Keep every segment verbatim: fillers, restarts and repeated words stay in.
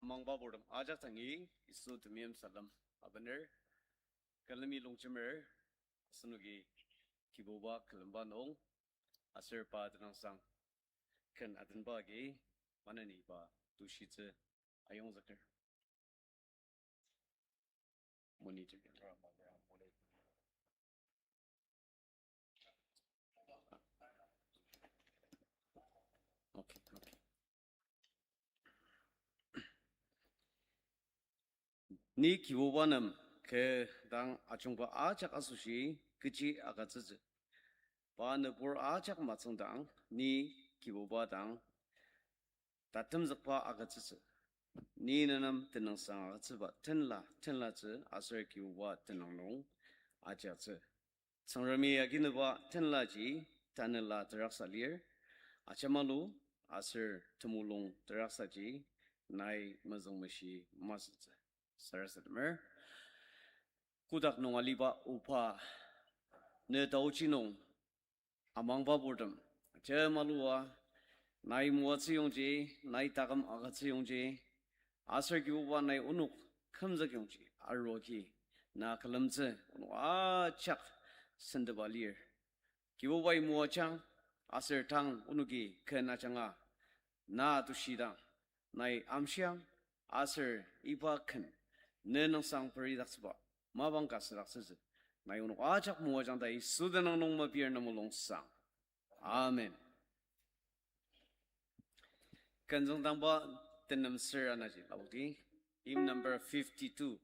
Mangba purtem ajak dangi Yisu temeim salem abener. Külemi longjemer, asenoki Kibuba külemba nung, aser pa tenüngsang ken atenba agi maneni pa tushitsü ayongzüker. Monitor. Okay, okay. Ni Kibuba nem kü dang ajungba ajak asoshi kechi agütsütsü. Pa nübur ajak matsüngdang, ni Kibuba dang tatemzükba agütsütsü. Ni nenem tenüngsang agütsüba tenla, tenlatsü aser Kibuba tenüng nung ajaktsü. Tsüngremi aginüba tenlaji tanela teraksa lir, ajamalu aser temulung teraksaji nai mezüngmeshi masütsü. Sarasademer. Kotak nung aliba Oba, ne taochi nung amangba purtem ajemalua, nai moatsüyongji, nai taküm agütsüyongji, aser Kibuba nai onok kümzükyongji aruogi na külemtsü onok ajak sentepa lir. Kibubai moajang, aser tang onoki ken ajanga na tushidang, nai amshiang, aser iba ken ne nüngsang peridaktsüba mapang ka südaktsütsü. Nai onok ajak moajang ta Yisu tenüng nung mepir nemulung sang. Amen. Kenzüngdangba tenem ser anaji laodi, hymn number fifty-two.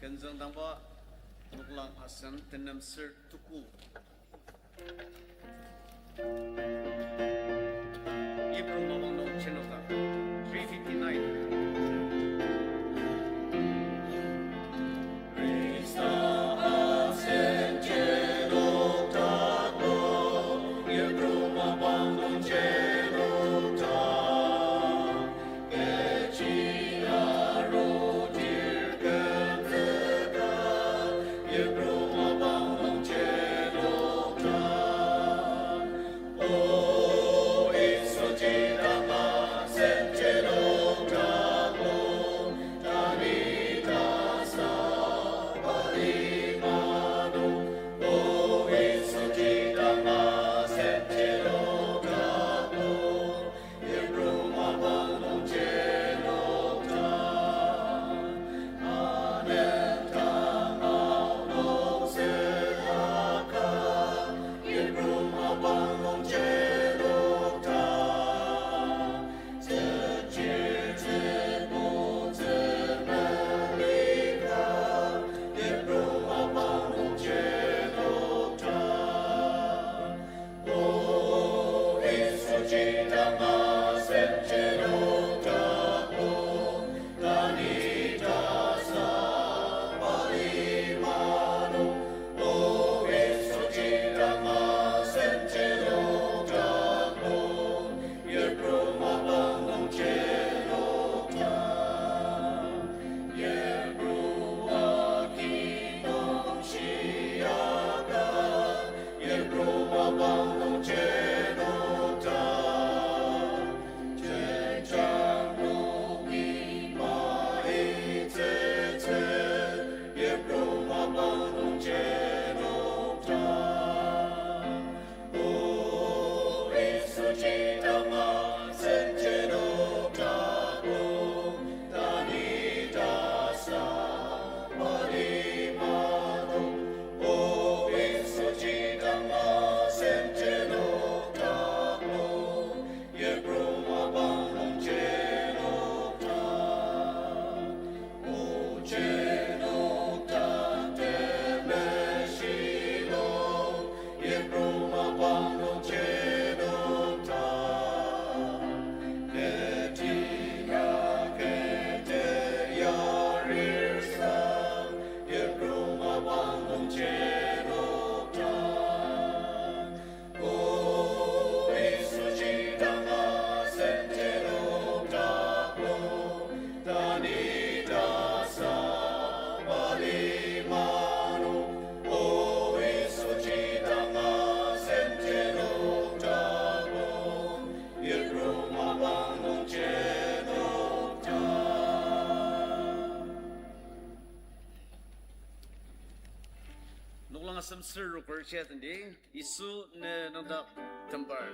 Tenzüngdangba noklang asem tenem ser tuku. Hebrew mapang nung jenokdang, three fifty-nine. Noklang asem ser roker chia tendi, Yisu ne nangdak tembar.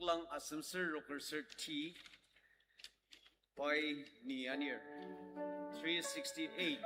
Noklang asemser rokerser ti, pai ni anir, three sixty-eight.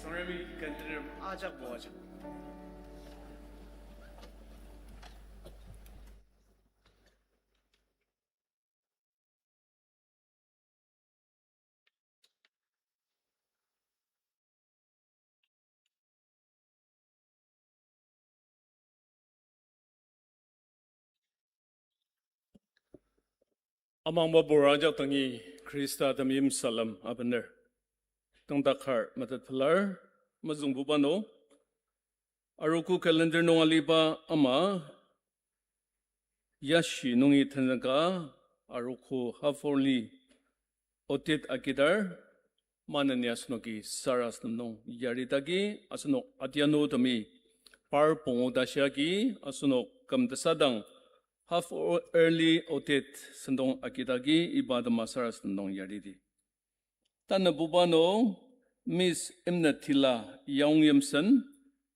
Tsüngremi kentenem ajak moajang. Amangba pur ajak dangi Khrista temeim salem abener. Tangdakar metet pelar, mezüngbuba nung, arogo calendar nung aliba ama, yashi nungi tenzüka, arogo half-hourly audit agidar, maneni asenoki sarasadem nung yaridagi, asenok adianu temi par pungu tashi agi, asenok küm tesadang half-hourly audit sentong agidagi, iba atema sarasadem nung yaridi. Tanabuba nung, Miss Imnatila Yaong Yimsen,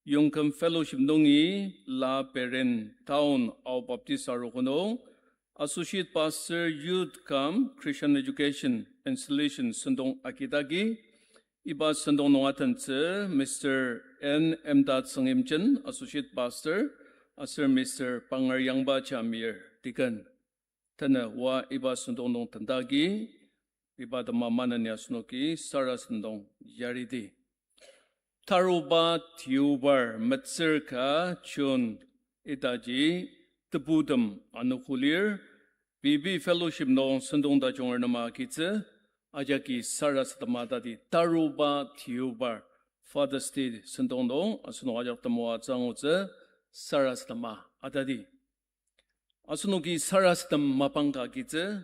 Yongküm Fellowship nungi La Peren Town Ao Baptist Arogo nung, Associate Pastor Youth cum Christian Education Installation sentong agidagi, Iba sentong nung atentsü Mister N. Emta Tsüngyimchen, Associate Pastor, aser Mister Pangar Yangba Jamir, Deacon. Tanü oa iba sentong nung tendagi, iba tema maneni asenoki sarasadem nung yaridi. Taruba tiobar metsür ka June idaji tebutem anogo lir, B B Fellowship nung sentong tajung arnema agitsü, ajaki sarasadema tadi taruba tiobar Father's Day sentong nung asenok ajak temoatsü angutsü sarasadema atadi. Asenoki sarasadem mapang ka agitsü,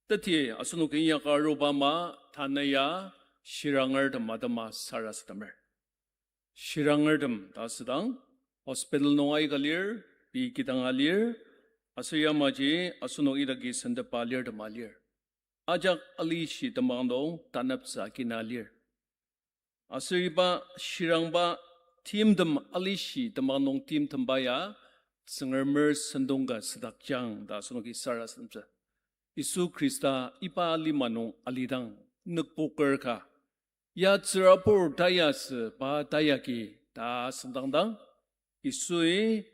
teti asenoki inyaka aruba ama tanü ya shirangertem atema sarasademer. Shirangertem ta asüdang, hospital nung aika lir, pei kidang alir, aser yamaji asenok idaki sentepa lirtem alir. Ajak alishi temang nung taneptsü akina lir. Aser iba shirangba timtem alishi temang nung timtemba ya, Tsüngremer sentong ka südakjang ta asenoki sarasademtsü. Yisu Khrista iba lima nung alidang nükpoker ka, ya tsürabur tayasü pa tayagi ta asüngdangdang, Yisui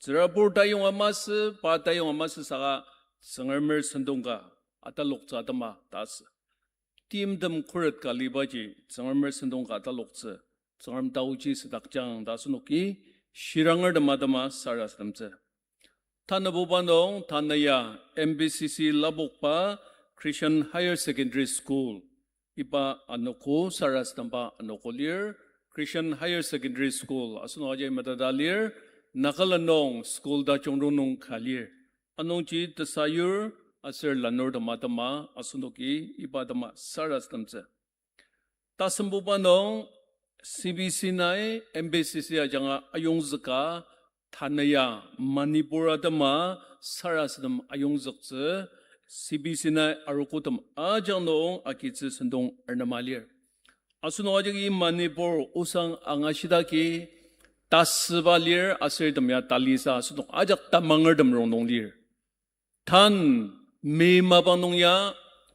tsürabur tayonga masü, pa tayonga masü saka Tsüngremer sentong ka ataloktsü atema ta asü. Timtem khuret ka alibaji Tsüngremer sentong ka ataloktsü, Tsüngrem taoji südakjang ta asenoki shirangertem atema sarasademtsü. Tanübuba nung tanü ya M B C C Lapokba Christian Higher Secondary School, iba anogo sarasademba anogo lir, Christian Higher Secondary School asenok ajai meteta lir, Nagaland nung school tajung rongnung ka lir. Anungji tesayur aser lanurtem atema asenoki iba atema sarasademtsü. Tasembuba nung C B C nai M B C C ajanga ayongzüka tanü ya Manipur atema sarasadem ayongzüktsü, C B C nai arogotem ajak nung agitsü sentong arnema lir. Asenok ajaki Manipur osang angashidaki tasüba lir, aser item ya talisa asenok ajak tamangertem rongnung lir. Tan, mi mapang nung ya,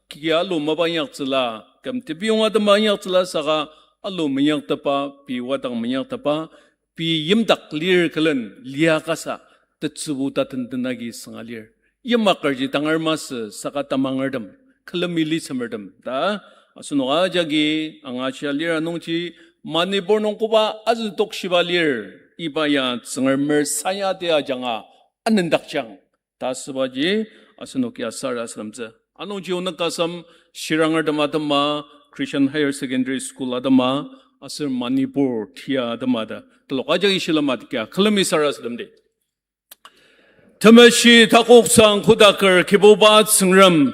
kia alu mapa inyaktsüla, küm tebiyong atema inyaktsüla saka alu meinyaktepba, pei wadang meinyaktepba, pei yimdak lir külen liakasa, tetsübu tatendenagi sünga lir. Yimakerji tangar masü saka tamangertem, külemi lisemertem ta, asenok ajaki angashia lir anungji, Manipur nung koba azü tokshiba lir, iba ya Tsüngremer sayati ajanga anendakjang ta asübaji asenoki sarasademtsü. Anungji onük asem shirangertem atema, Christian Higher Secondary School atema, aser Manipur tia atema ta telok ajaki shilem atikia külemi sarasademdi. Temeshi takoksang kodaker Kibuba Tsüngrem,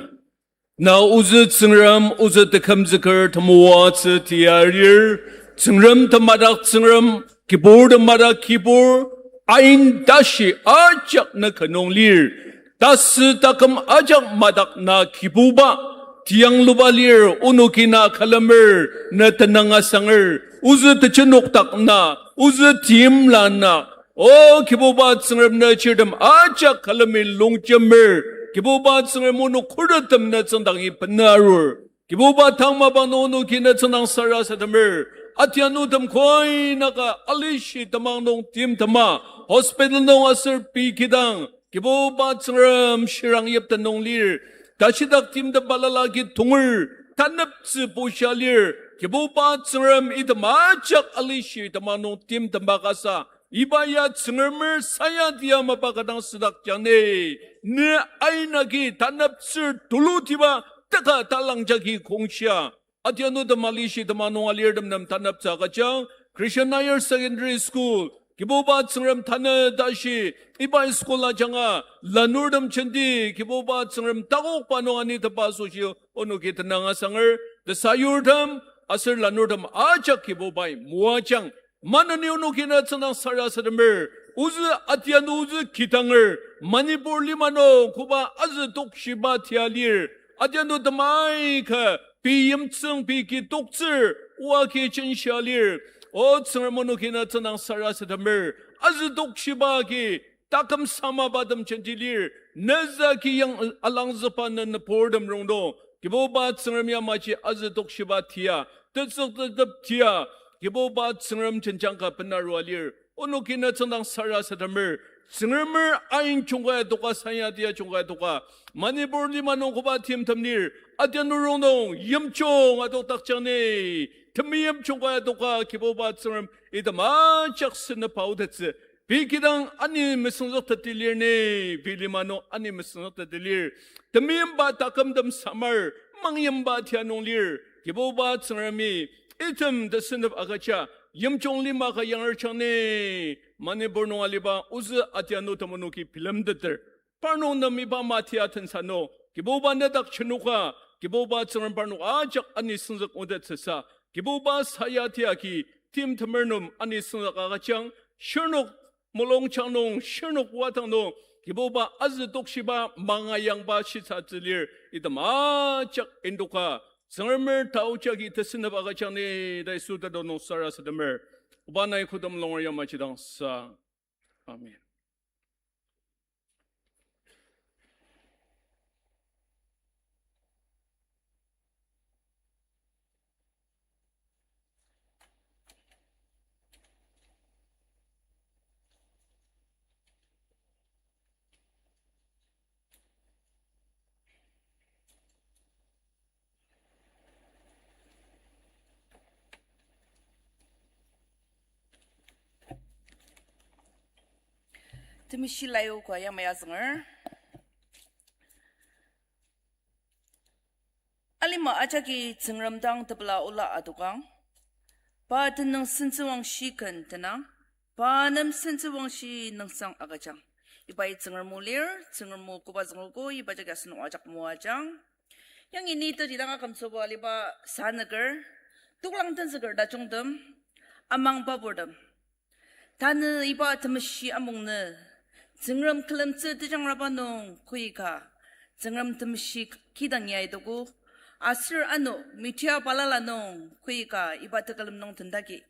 na ozü Tsüngrem, ozü tekümzüker temoatsü tiarir, Tsüngrem temadak Tsüngrem, kibur temadak kibur, ain tashi ajak na kenung lir, tasü taküm ajak madak na Kibuba, tiangluba lir, onoki na külemer, na tenüng asanger, ozü techenokdak na, ozü timla na, O Kibuba Tsüngrem, na chirtem ajak külemi longjemer, Kibuba Tsüngrem, onok khurettem na tsüngdangi bena arur. Kibuba tang mapang nung onoki na tsüngdang sarasademer. Atianutem koinaka alishi temang nung timtema, hospital nung aser pei kidang, Kibuba Tsüngrem, shirang yipten nung lir, tashidak timtem balala agi tonger, taneptsü bushia lir, Kibuba Tsüngrem, item ajak alishi temang nung timtemba kasa, iba ya Tsüngremer sayati ya mapa ka dang südakjang ni, ne ain agi taneptsür tulutiba teka talang jagi kongshia. Atianutem alishi temang nung alirtem nem taneptsü agüjang, Christian Higher Secondary School, Kibuba Tsüngrem tanü tashi, iba school ajanga, lanurtem jenti, Kibuba Tsüngrem takokba nung anitepa asoshi, onoki tenüng asanger, tesayurtem, aser lanurtem ajak Kibubai moajang, maneni onoki na tsüngdang sarasademer, ozü atianu ozü kidanger, Manipur lima nung koba azü tokshiba tia lir, atianu temai ka, pei yimtsüng pei ki toktsür, oa ki jenshia lir. O Tsüngrem, onoki na tsüngdang sarasademer, azü tokshiba agi, taküm samabatem jenti lir, nüza ki yang alangzükba nü nüburtem rongdong, Kibuba Tsüngrem yamaji azü tokshiba tia, tetsüktetep tia, Kibuba Tsüngrem jenjang ka benarua lir. Onoki na tsüngdang sarasademer, Tsüngremer ain jungkai adoka, sanya tia jungkai adoka. Manipur lima nung koba timtem lir, atianu rongnung yimjung adokdakjang ni. Temeim jungkai adoka, Kibuba Tsüngrem item ajak senep aotettsü. Pei kidang ani mesüngzükteti lir ni, pei lima nung ani mesüngzükteti lir. Temeimba takümtem samar, mangyimba tia nung lir. Kibuba Tsüngremi, item tesenep agüja, yimjung lima ka yangerjang ni, Manipur nung aliba ozü atianu temonoki bilemteter. Parnok nem iba matia tensa nung, Kibuba nedak chenoka, Kibuba Tsüngrem parnok ajak ani süngzük otettsüsa, Kibuba saya tiaki, timtemer nem ani süngzük agüjang, shirnok mulungjang nung, shirnok wadang nung, Kibuba azü tokshiba mangayangba shisatsü lir, item ajak indoka, Tsüngremer tao jagi tesenep agüjang ni ta Yisu teto nung sarasademer. Oba nai kodem longer yamaji dang sa. Amen. Temeshi layoka yamai azünger. Alima ajaki Tsüngrem dang tepela ola adokang. Pa tenüng sentsüwangshi ken tenang. Pa nem sentsüwangshi nüngsang agüjang. Ibai Tsüngrem o lir, Tsüngrem o koba züngogo, iba jagi asenok ajak moajang. Yangi ni teti dang akümtsüba aliba sanüker, toklang tenzüker tajungtem, amangba purtem. Tanü iba temeshi amungnü, Tsüngrem külemtsü tejangraba nung koika, Tsüngrem temeshi kidang yaitogo, aser ano media balala nung koika iba tekülem nung tendagi.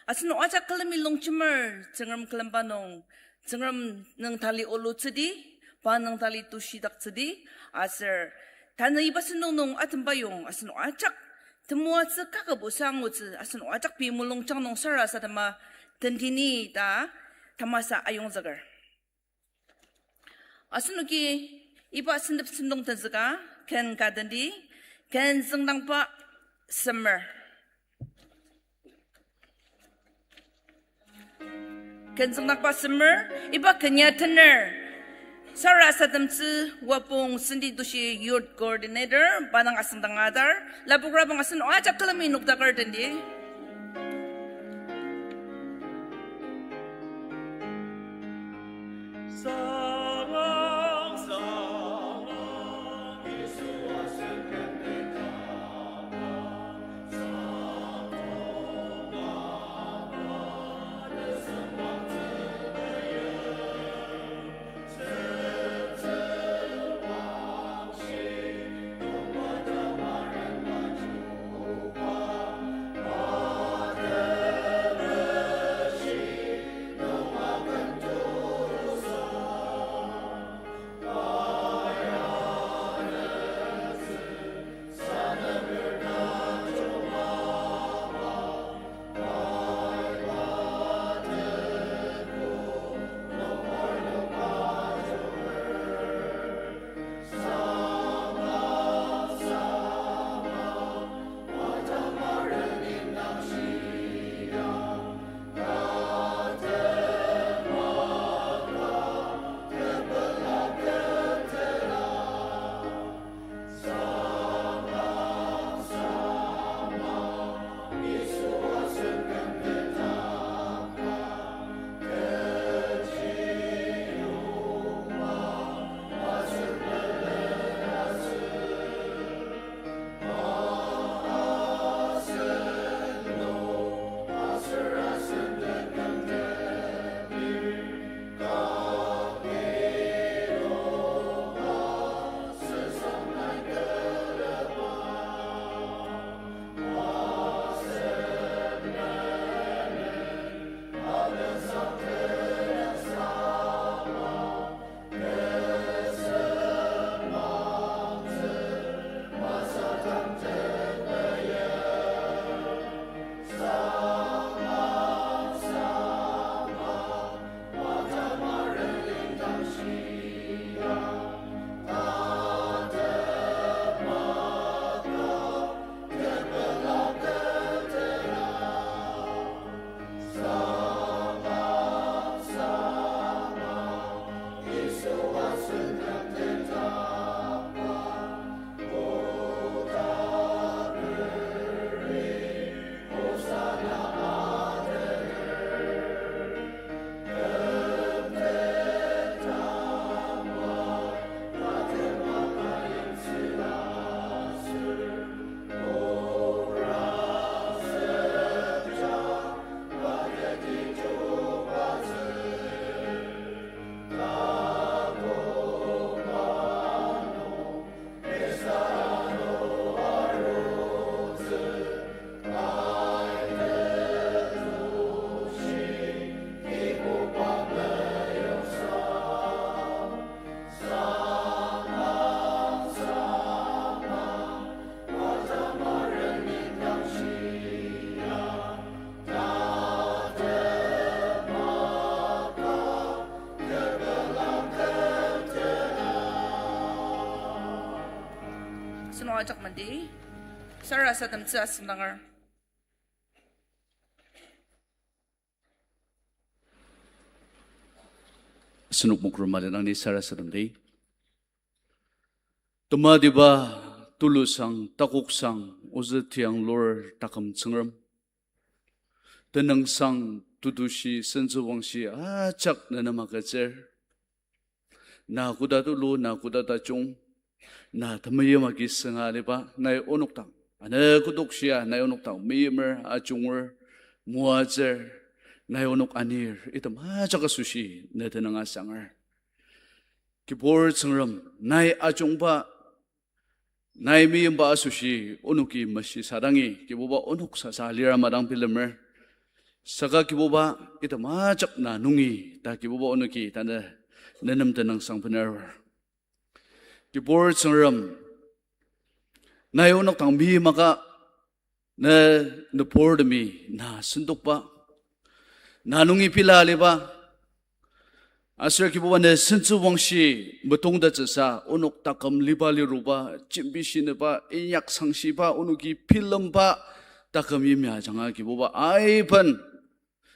Asenok ajak külemi longjemer Tsüngrem külemba nung, Tsüngrem nüngdali olutsüdi, pa nüngdali tushidaktsüdi, aser tanü iba sentong nung atemba yong asenok ajak temoatsü kakabo sa angutsü asenok ajak pei mulungjang nung sarasadema tentini ta tamasa ayongzüker. Asenoki iba sentep sentong tenzüka, ken ka tenti, ken züngdangba semer. Ken züngdangba semer, iba ken ya tener. Sarasademtsü Wapong Sendi Tushi Youth Coordinator, pa dang asüngdang adar, lapokrabang asenok ajak külemi nokdaker tenti. Ajak mandi, sarasademtsü asendanger. Asenok mokru mali nangni sarasademdi. Tematiba tulusang, takoksang, ozü tianglur taküm Tsüngrem. Tenüngsang, tetushi, sentsüwangshi ajak ne nem agütsür. Na koda tulu, na koda tajung, na temeim agi sünga aliba, nai onok dang ane kodokshia, nai onok dang meimer, ajunger, moatsür, nai onok anir, item ajak asoshi ne tenüng asanger. Kibur Tsüngrem, nai ajungba, nai meimba asoshi onoki meshisadangi, Kibuba, onok sasa lira madang bilemer. Saka Kibuba, item ajak na nungi ta Kibuba onoki tanü ne nem tenüngsang bener. Kibur Tsüngrem, nai onok dang meimaka, ne nüburtemi na sendokba, na nungi pila aliba, aser Kibuba ne sentsüwangshi metongtettsüsa onok taküm liba liruba, jembishinüba, inyak sangshiba, onoki bilemba taküm yimya ajanga Kibuba aiben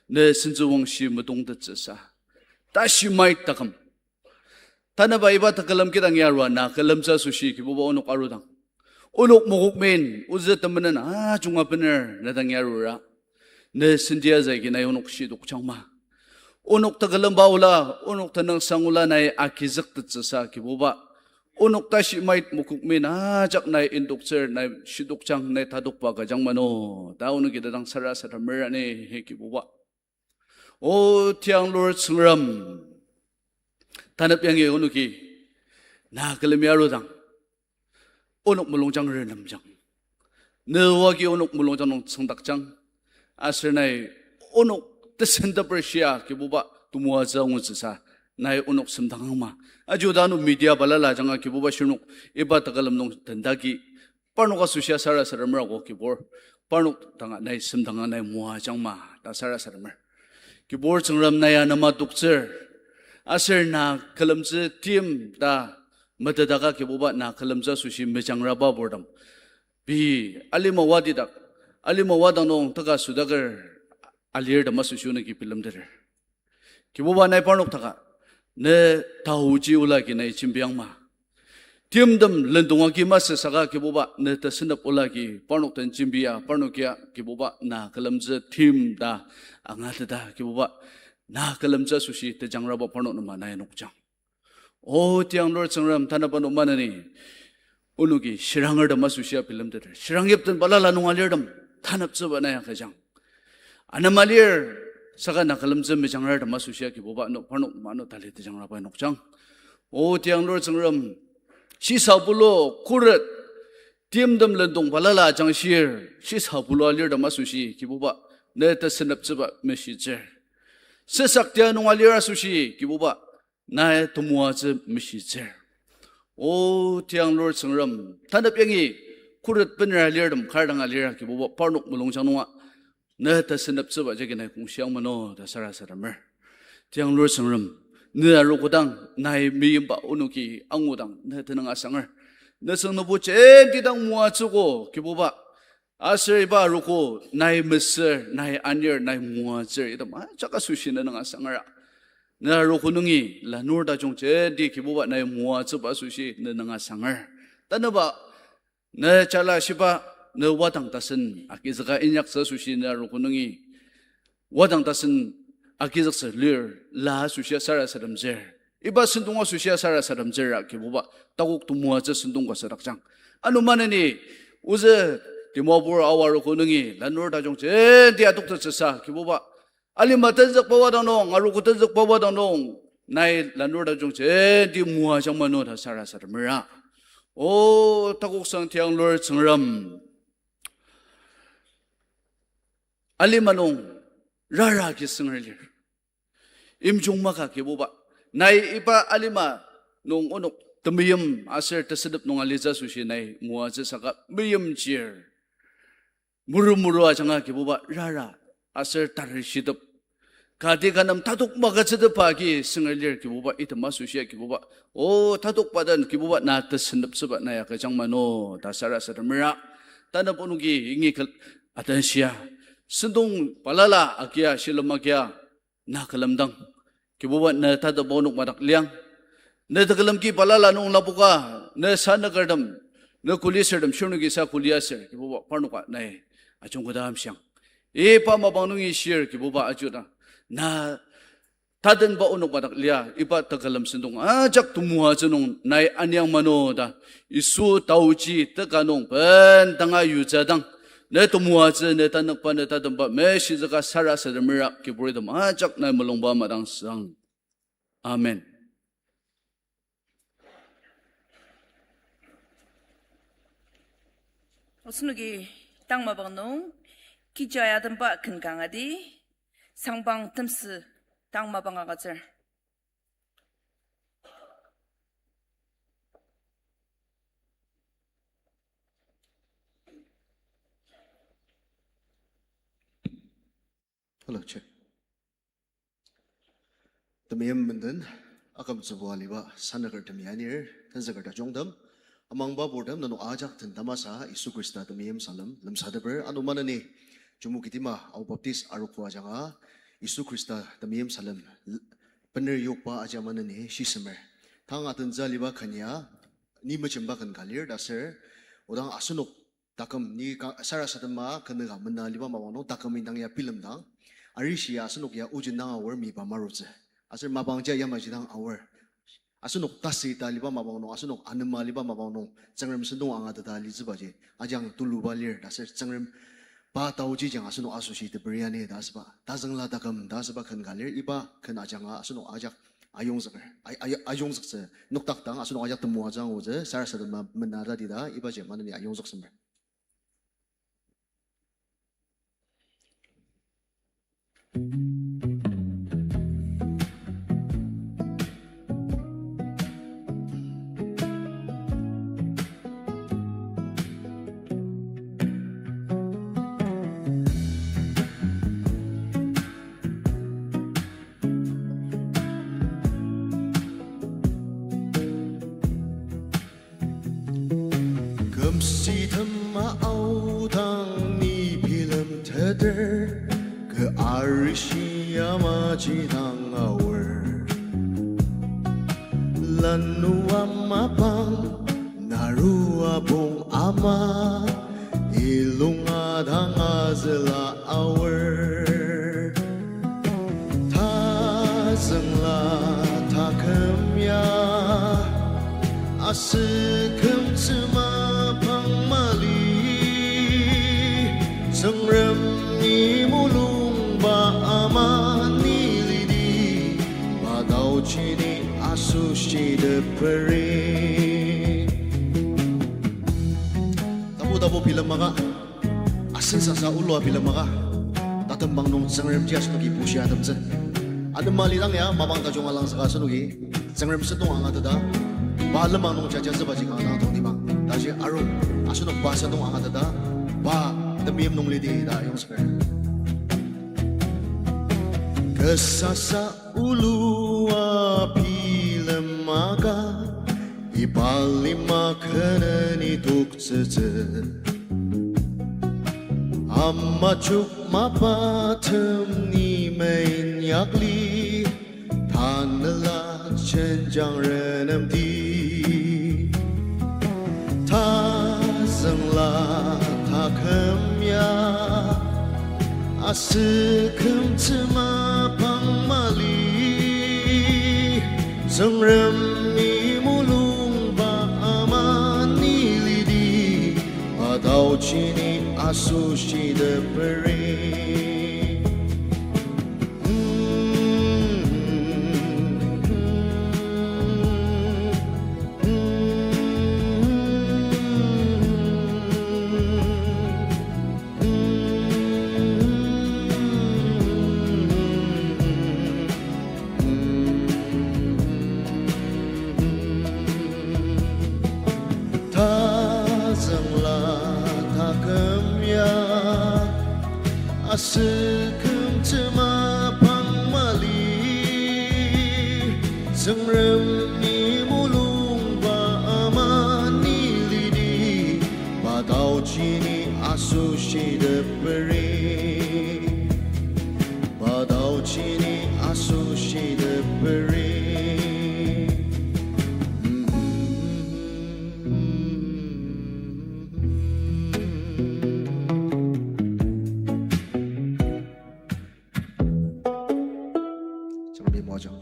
ne sentsüwangshi metongtettsüsa, tashi mait taküm. Tanüba iba tekülem kidang yarua na külemtsü asoshi Kibuba onok arudang, onok mokokmen ozü temenen ajunga bener ne dang yarura, ne sentia zagi nai onok shidokjangma. Onok tekülemba ola, onok tenüngsang ola nai agizüktettsüsa Kibuba, onok tashi mait mokokmen ajak nai indoktsür, nai shidokjang, nai tadokba kajang mano ta onoki tadang sarasademer ani, he Kibuba. O tianglur Tsüngrem, tanep yangi onoki na külemi arudang, onok mulungjang renemjang. Ne oagi onok mulungjang nung tsüngdakjang. Aser nai onok tesenteper shia Kibuba temoatsü angutsüsa nai onok semdangangma. Aji oda ano media balala ajanga Kibuba shirnok iba tekülem nung tendagi parnok asoshia sarasademer ako Kibur. Parnok danga nai semdanga nai moajangma ta sarasademer. Kibur Tsüngrem, nai anema toktsür. Aser na külemtsü tim ta metetaka Kibuba, na külemtsü asoshi mejangraba purtem, pei alima watidak, alima wadang nung teka südaker alirtem asoshi onoki bilemteter. Kibuba, nai parnok taka ne taoji olagi nai jembiangma. Timtem lendong agi masü saka Kibuba, ne tesenep olagi parnok den jembia, parnokia Kibuba na külemtsü tim ta angateta Kibuba, na külemtsü asoshi tejangraba parnok nem nai nokjang. O tianglur Tsüngrem, tanep ano maneni onoki shirangertem asoshia bilemteter. Shirang yipten balala nung alirtem taneptsüba nai agüjang. Anema lir, saka na külemtsü mejangrartem asoshia Kibuba ano parnok nem ano tali tejangraba nokjang. O tianglur Tsüngrem, shisa bulu khuret, timtem lendong balala ajangshir, shisa bulu alirtem asoshi Kibuba, ne teseneptsüba meshitsür. Sesaktia nung alir asoshi Kibuba, nai temoatsü meshitsür. O tianglur Tsüngrem, tanep yangi khuret bener alirtem kar dang alira Kibuba parnok mulungjang nunga ne teseneptsüba jagi nai kongshiang mano ta sarasademer. Tianglur Tsüngrem, ne arogodang nai meimba onoki angudang ne tenüng asanger. Ne süng nübo jenti dang moatsüogo Kibuba. Aser iba arogo nai mesür, nai anir, nai moatsür item ajak asoshi ne nüng asangera. Ne arogo nungi lanur tajung jenti Kibuba nai moatsüba asoshi ne nüng asanger. Tanüba ne jala shiba, ne wadang tasen agizüka inyaktsü asoshi ne arogo nungi wadang tasen agizüktsü lir, la asoshia sarasademtsür. Iba sentong asoshia sarasademtsüra Kibuba, takok temoatsü sentong ka sadakjang. Ano maneni, ozü Dimapur Ao arogo nungi lanur tajung jenti adoktettsüsa Kibuba, alima tenzükba wadang nung, arogo tenzükba wadang nung, nai lanur tajung jenti moajang mano ta sarasademera. O takoksang tianglur Tsüngrem, alima nung rara kisünger lir. Imjung maka Kibuba, nai iba alima nung onok temeim aser tesenep nung alitsü asoshi nai moatsü saka meimchir. Muru muru ajanga Kibuba rara aser tarishitep, Kati ka nem tatok magütsütepa agi senger lir Kibuba, item asoshia Kibuba. O, tatokba den Kibuba na teseneptsüba na ya kejang mano ta sarasademera. Tanep onoki ingi kel-, atenshia. Sentong balala agia, shilem agia, na külemdang. Kibuba ne tatemba onok madak liang. Ne tekülemki balala nung lapoka, ne sanakertem, ne kulisürtem shirnoki sa kuliaser, Kibuba parnoka nai ajungketa amshiang. Iba mapang nungi shir Kibuba ajudang. Na tatenba onok madak lia, iba tekülem sentong ajak temoatsü nung nai aniang mano ta. Yisu taoji teka nung bendanga yutsüdang. Ne temoatsü, ne tanükba, ne tatemba, meshizüka sarasademera kiburitem ajak nai mulungba madangsang. Amen. Asenoki tang mapang nung, kija ya temba ken kangadi, sangpang temsü tang mapang agütsür. Hello, check. Temeim menden, akümtsübo aliba sanakertemi anir, tenzüker tajungtem, amangba purtem nenok ajak tentamasa Yisu Khrista temeim salem lemsateper. Ano maneni Chumukedima Ao Baptist Arogo ajanga Yisu Khrista temeim salem l-, bener yokba aja maneni shisemer. Tang atentsü aliba ken ya, ni mejemba ken ka lir ta aser, odang asenok taküm ni ka-, sarasadema kenüka mena aliba mapang nung taküm indang ya bilemdang, arishi ya asenok ya ojendang aor miba marutsü. Aser mapang ja yamaji dang aor. Asenok tasüta aliba mapang nung, asenok anema aliba mapang nung, Tsüngrem sentong angateta alitsübaji ajang tuluba lir ta aser Tsüngrem pa taoji jang asenok asoshi teperi ani ta asüba, tazüngla taküm ta asüba ken ka lir, iba ken ajanga asenok ajak ayongzüker, ay-, ay-, ayongzüktsü noktakdang asenok ajak temoatsü angutsü, sarasadema mena tatita ibaji maneni ayongzüksemer. Kümsitema aodang ni bilemteter, kü arishi yamaji dang aor. Lanua mapang, narua pong ama, ilunga dang azüla aor. Tazüngla taküm ya, aser kümtsü mapang mali, Tsüngrem ni mulungba ama ni lidi, pa taoji ni asoshi teperi. Tapu tapu bilem maka, asen sasa olua bilem maka, tatembang nung Tsüngremji asenoki bushia atemtsü. Atema lidang ya mapang tajung alangzüka asenoki Tsüngrem sentong angateta, pa lenmang nung jajatsübaji kanga dang tongtibang. Taji aru, asenok pa sentong angateta, pa temeim nung lidi ta ayongzüker. Kü sasa olua bilem maka, iba lima keneni toktsütsü. Amajok mapatem ni meinyakli, tanela jenjang renemdi. Tazüngla taküm ya, aser kümtsü mapang mali, Tsüngrem ni mulungba ama ni lidi, pa taoji ni asoshi teperi. Tazüngla taküm ya, aser kümtsü mapang Asoshi teperi, pa taochi ni asoshi teperi. Jangrami moajang.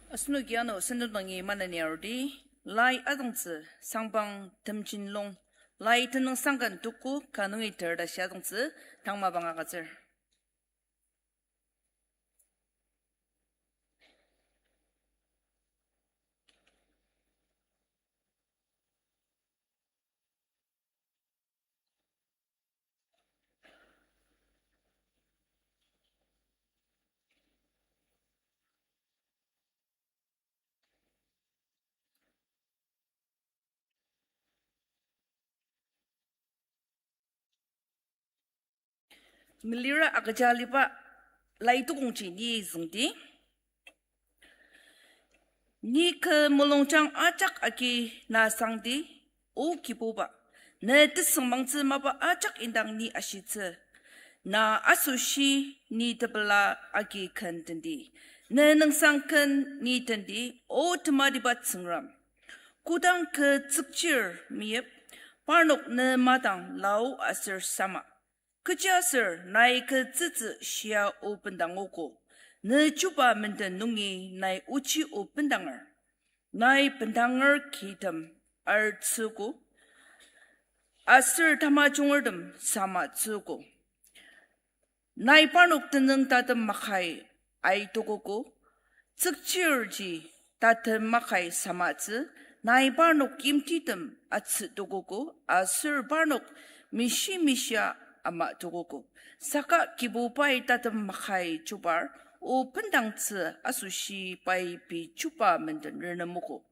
Asenoki ano sentong dangi maneni arudi, lai adongtsü, sangpang temjin lung, lai tenüngsang ken tuku ka nungi ter ta shia adongtsü, tang mapang agütsür. Melira agüja aliba lai tukongji ni züngdi. Ni kü mulungjang ajak agi na sangdi, O Kibuba, ne tesüngmangtsü mapa ajak indang ni ashitsü. Na asoshi ni tepela agi ken tendi, ne nüngsang ken ni tendi, O tematiba Tsüngrem. Kodang kü tsükchir meyip, parnok ne madang lao aser sama. Kechiaser nai kü tsütsü shia o bendangogo, ne chuba menden nungi nai ochi o bendanger. Nai bendanger kitem artsüogo, aser tamajungertem samatsüogo. Nai parnok tenüng tatem makai aitokogo, tsükchirji tatem makai samatsü, nai parnok yimtitem atsütokogo, aser parnok mishi mishia amatokogo. Saka Kibubai tatem makai chubar o bendangtsü asoshi pai pei chuba menden renemogo.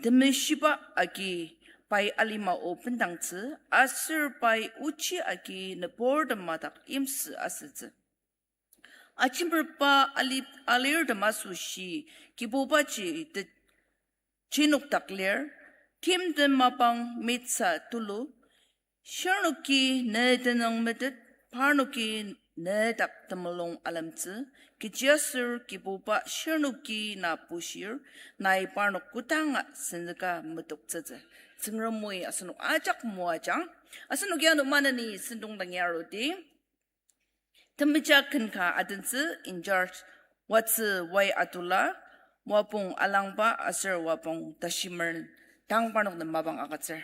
Temeshiba agi pai alima o bendangtsü, aser pai ochi agi nübortem madak yimsü asütsü. Ajemberba ali-, alirtem asoshi Kibubaji te-, jenokdak lir, timtem mapang mitsa tulu, shirnoki ne tenüng metet, parnoki ne dak temulung alemtsü, kechiaser Kibuba shirnoki na bushir, nai parnok kodanga senzüka metoktsütsü. Tsüngremi asenok ajak moajang, asenok ano maneni sentong dangi arudi. Temeja ken ka adentsü in charge, Watsü Y Atula, Wapong Alangba aser Wapong Tashimer, tang parnok nem mapang agütsür.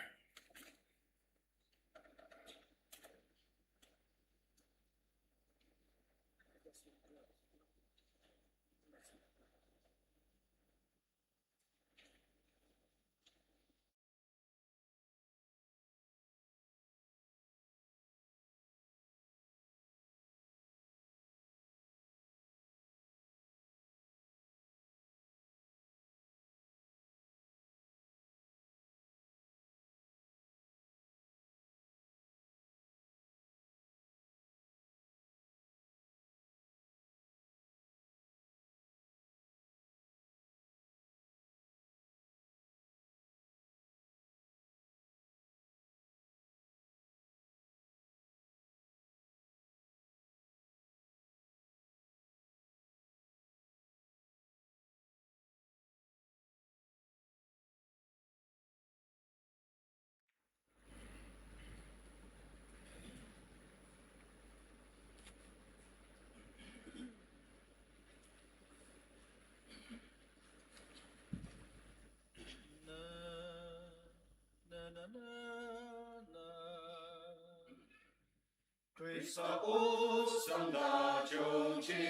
Khrista osang tajungji,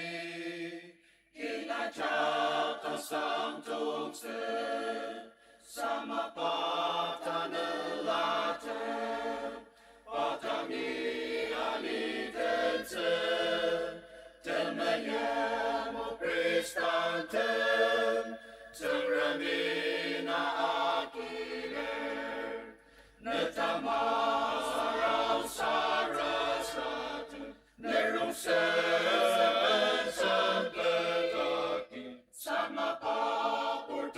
kila jata sangtongtsü, sama pata nelater, pata ni alitentsü, temeyemo Khristantem, Tsüngremi na akiler. Netama sarau sarasadem, nerong sen sen petaki, sama papur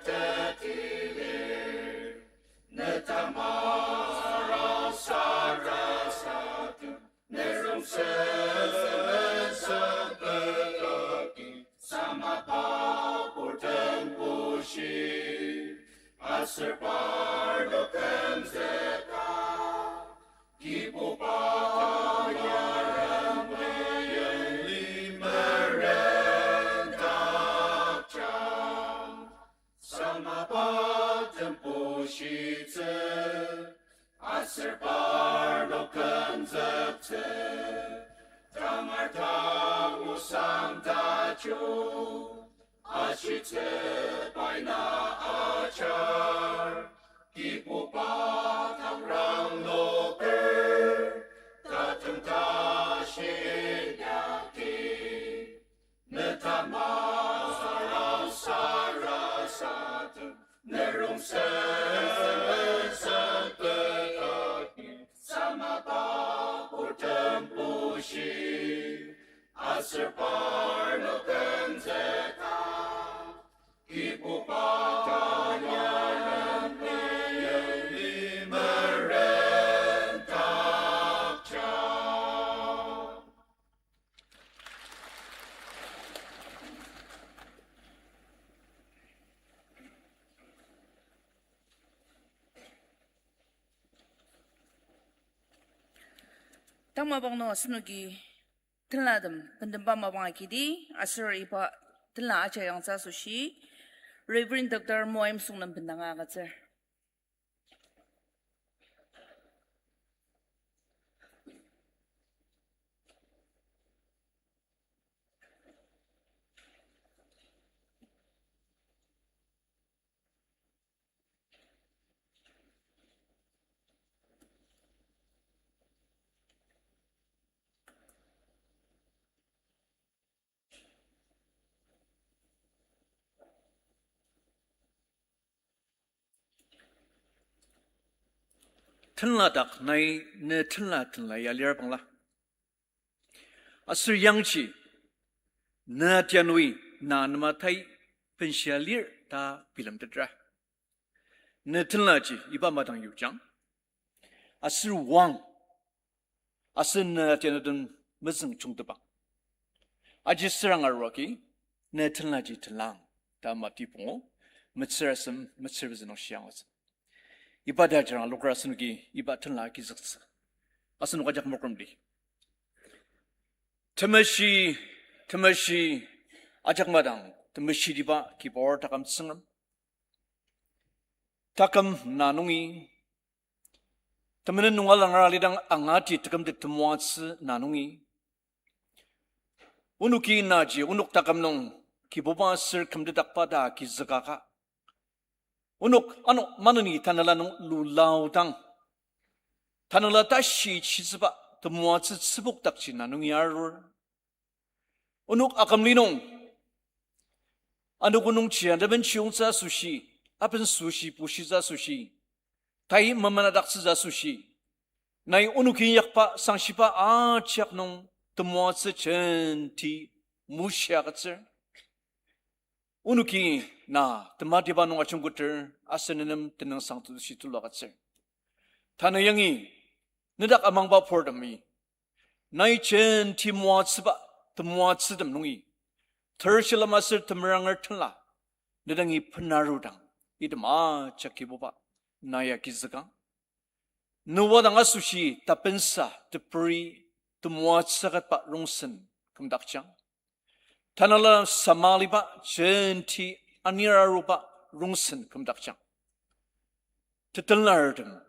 Tetilir, ne tamara sarasadem, ne rongsen sepetaki, samaba purtem bushi, aser parnok kümzüka. Kibuba yarem pei limeren dakja, samaba tembushitsü, aser parnok kümzüktsü, tangar tang osang tajung, ashitsü pai na ajar, Kibuba tangrang loker, tatem tashi inyaki, ne tamara sarasadem, ne rongsen sepetaki, samaba purtem bushi, aser parnok kümzüka. Kibuba yarem pei limeren dakja. Tang mapang nung asenoki tenlatem bentemba mapang agidi, aser iba tenla aja yangtsü asoshi, Reverend Doctor Moaim Song nem bendanga agütsür. Tenladak nai ne tenla tenla ya lir bangla. Aser yangji, na tianui, na nema tai benshia lir ta bilemtetra. Ne tenlaji iba madang yujang. Aser wang, aser na tianudem mezüng jungtebang. Aji sürang aruaki, ne tenlaji tenlang ta Mati pungu, metsür asem, metsür pezü nung shiang asem. Iba ta jirang lokra asenoki iba tenla agizüktsü. Asenok ajak mokrumdi. Temeshi, temeshi, ajak madang, temeshitiba kibur taküm Tsüngrem. Taküm na nungi, temenen nung alangra lidang angati tekümtet temoatsü na nungi, onoki naji onok taküm nung Kibuba aser kümtedakba ta agizükaka. Onok ano maneni tanela nung lulaodang, tanela tashi chitsüba temoatsü tsübokdakji na nungi arur. Onok akümli nung, anogo nungji anebenchiyongtsü asoshi, aben süshi bushitsü asoshi, tai mamanadaktsütsü asoshi, nai onoki inyakba sangshiba ajak nung temoatsü jenti mushiagütsür. Onoki na tematiba nung ajungketer aser nenem tenüngsang tetushi tulu agütsür. Tanü yangi, nedak amangba purtemi, nai jenti moatsüba temoatsütem nungi, tershilem aser temeranger tenla, nedangi benarudang, item ajak Kibuba, nai agizükang. Noa dang asoshi tapensa teperi temoatsü aketba rongsen kümdakjang. Tanela samaliba jenti anir aruba rongsen kümdakjang. Tetenlartem,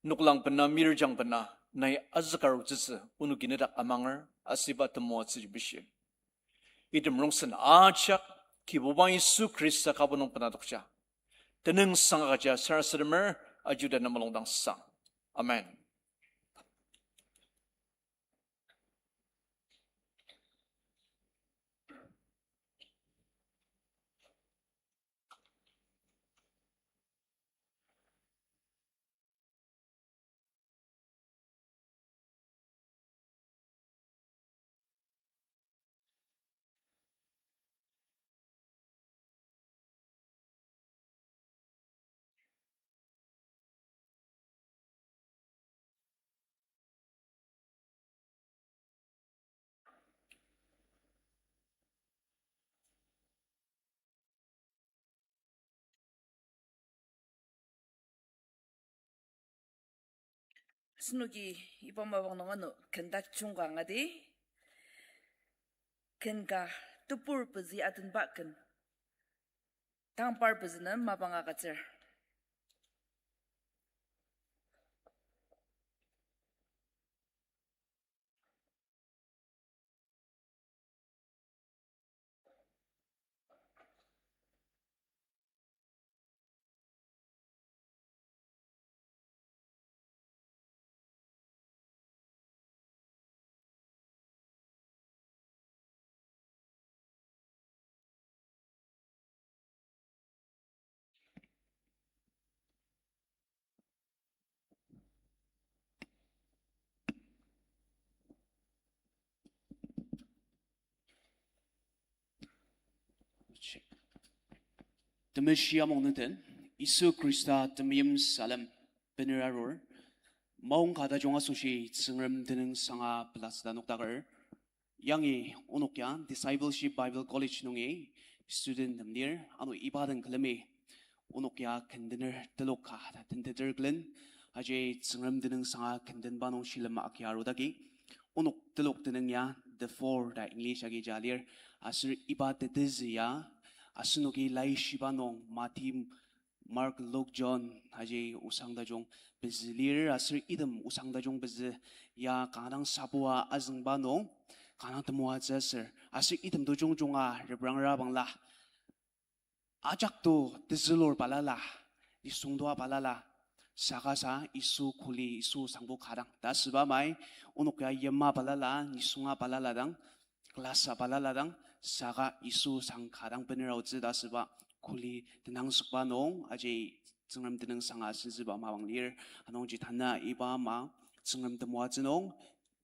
noklang bena, mirjang bena, nai azükarutsütsü onoki nedak amanger, asüba temoatsüji bishi. Item rongsen ajak, Kibuba Yisu Khrista kabo nung benadokja. Tenüngsang agüja sarasademer, ajuda na mulungdang sang. Amen. Asenoki iba mapang nung ano ken tajung ka angadi. Ken ka tebur pezü atenba ken. Tang par pezü nem mapang agütsür. Temeshi among nüten, Yisu Khrista temeim salem bener arur, maongka tajung asoshi Tsüngrem tenüng sanga pelasüda nokdaker, yangi onok ya Discipleship Bible College nungi student tem lir, ano iba den külemi onok ya kendener telok ka ta tenteter külen, aji Tsüngrem tenüng sanga kendenba nung shilem agi arudagi, onok telok tenüng ya the four ta English agi ja lir, aser iba tetezü ya, asenoki laishiba nung Mati, Mark, Luke, John, aji osang tajung pezü lir, aser item osang tajung pezü ya kanga dang sabua azüngba nung, kanga dang temoatsü aser, aser item to jungjunga reprangra bangla, ajak to tezülur balala, nisung toa balala, saka sa Yisu kuli, Yisu sangbo ka dang ta asüba mai, onok ya yima balala, nisunga balala dang, class a balala dang, saka Yisu sang ka dang bener aotsü ta asüba kuli tenangzükba nung, aji Tsüngrem tenüng sanga asütsüba mapang lir, anungji tanü iba ama Tsüngrem temoatsü nung,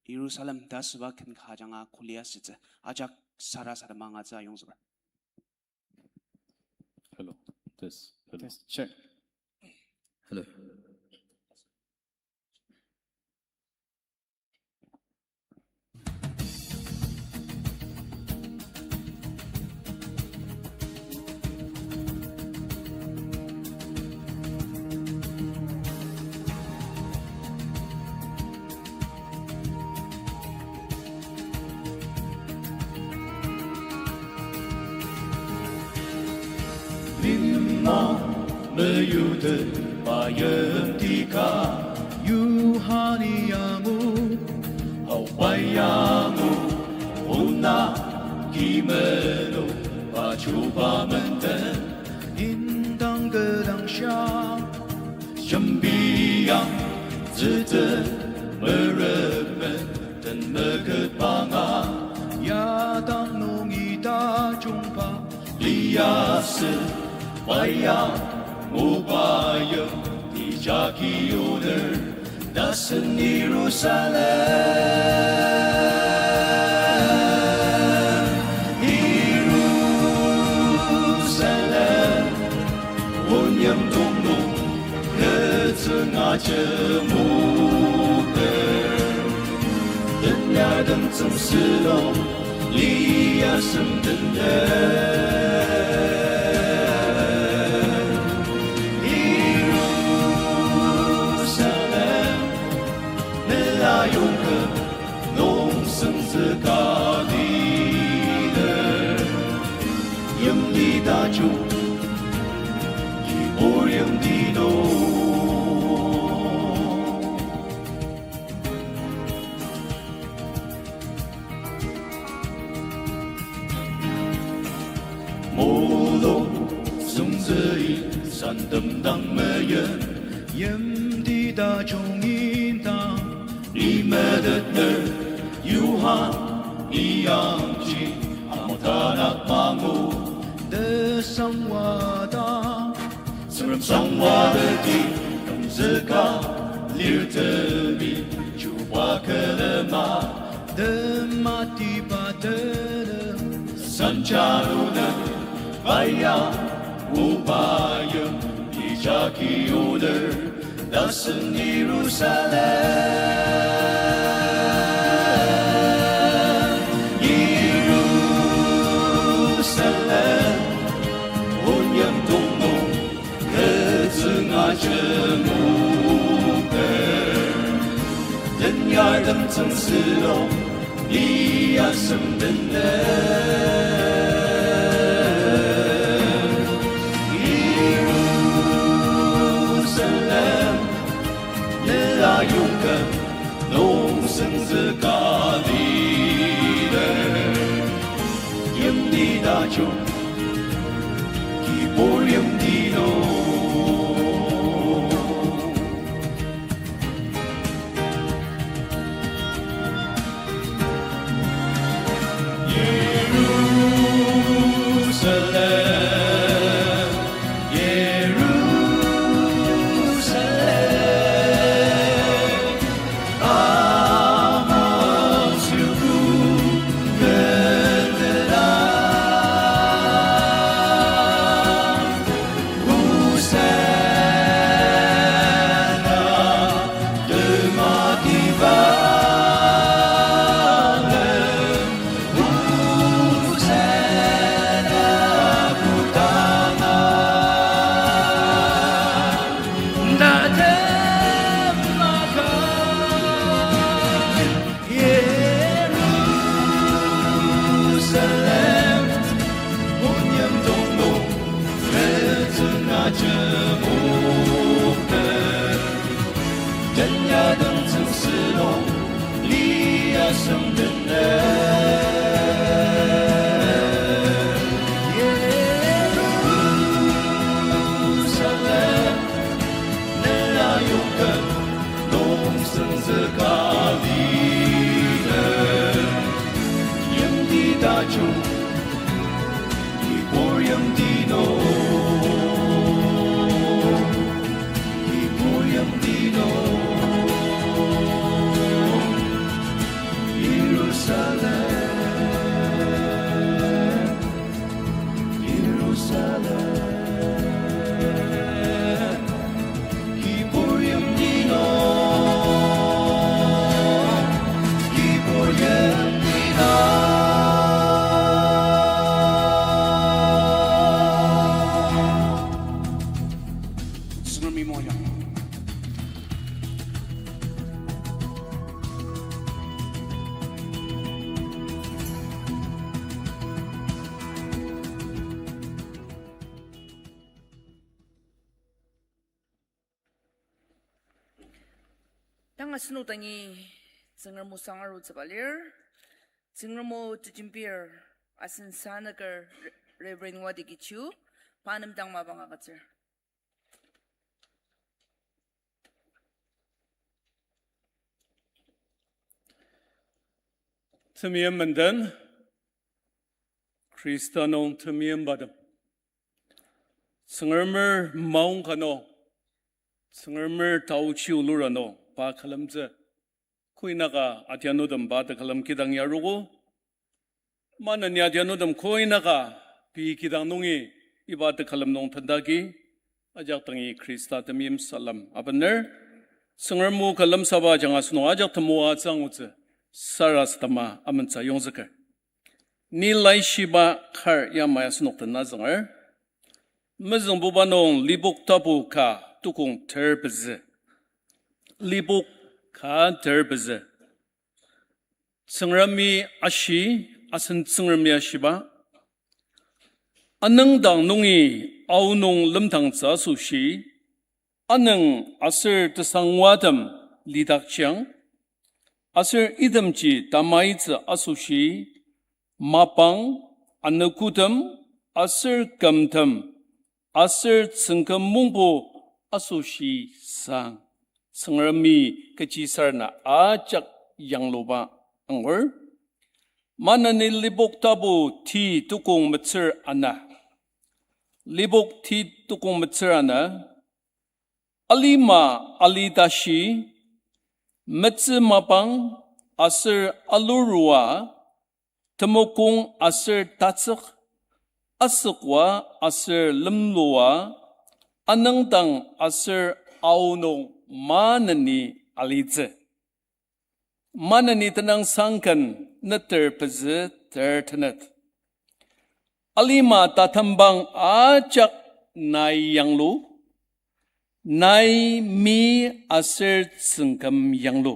Jerusalem ta asüba ken ka ajanga kuli asütsü, ajak sarasadema angatsü ayongzüker. Hello, test, hello. Test, check. Hello. Lima meyutet pa yimti ka, Yohani yangu, Aobai yangu, ona ki meno pa chuba menden, indang kedang shia. Jembiang züte meremen den meket banga, yadang nungi tajungba liasü baya ngubayim tejaki oner. Tasen Jerusalem, Jerusalem, onyem tongnung ketsüng ajemuker, tenyar den tsüngsülo liasem tener. Jerusalem, mela yongküm nung sengzüka liner, yimti tajung, kibur yimti nung. Molo sungzüi santem dang meyen, yimti tajung indang ni metetner, Yohan ni yangji amok tanak mangu, tesangwa dang Tsüngrem sangwa teti, kümzüka lir temi, chuba külema, tematiba tele, sanjaruna, baya, ngubayim, ijaki oner, tasen Jerusalem, Jerusalem, onyem tongnung, ketsüng ajemuker, Yartem tsüngsülo, liasem tene. Jerusalem, nela yongken, nung senzüka lide. Yimti tajung, kibur yimti nung. Jerusalem, Jerusalem, ama suku bendera. Hosanna, tematiba le, Hosanna, kotanga, na temaka. Jerusalem, onyem tongtong, metsüng ajemukte, tenya dang tsüngsülo, liasem tene. Jerusalem, nela yongken, nung senzüka lide. Yimti tajung, kibur yimti nung, kibur yimti nung. Jerusalem, Jerusalem, kibur yimti nung, kibur yimti nung. Tsüngremi moajang. Tang asenok dangi Tsüngrem o sang arutsüba lir, Tsüngrem o tejembir asen sanaker Re-, Reverend Wadi Kichu, pa nem dang mapang agütsür. Temeim menden, Khrista nung temeimbatem. Tsüngremer maong ka nung, Tsüngremer taochi olura nung, pa külemtsü. Koinaka adianutem pa tekülem kidang yaruogo. Maneni adianutem koinaka pei kidang nungi iba tekülem nung tendaki, ajak dangi Khrista temeim salem abener. Tsüngrem o külemsaba ajanga asenok ajak temoatsü angutsü sarasadema amentsü yongzüker. Ni laishiba kar yamai asenok den azünger. Mezüngbuba nung Lipok tapu ka tukong ter pezü. Lipok ka ter pezü. Tsüngremi ashi, asen Tsüngremi ashiba. Anüngdang nungi aonung lemdangtsü asoshi, anüng aser tesangwatem lidakjiang, aser itemji tamaitsü asoshi, mapang, anogotem, aser kümtem, aser tsüngküm mungbo asoshi sang, Tsüngremi kechisarena ajak yangluba angur. Maneni Lipok tapu ti tukong metsür ana. Lipok ti tukong metsür ana. Alima alitashi, metsü mapang aser alurua, temokong aser tatsük, asükwa aser lemlua, anüngdang aser aonung maneni alitsü. Maneni tenüngsangken neter pezü ter tenet. Alima tatembang ajak nai yanglu, nai mi aser tsüngküm yanglu.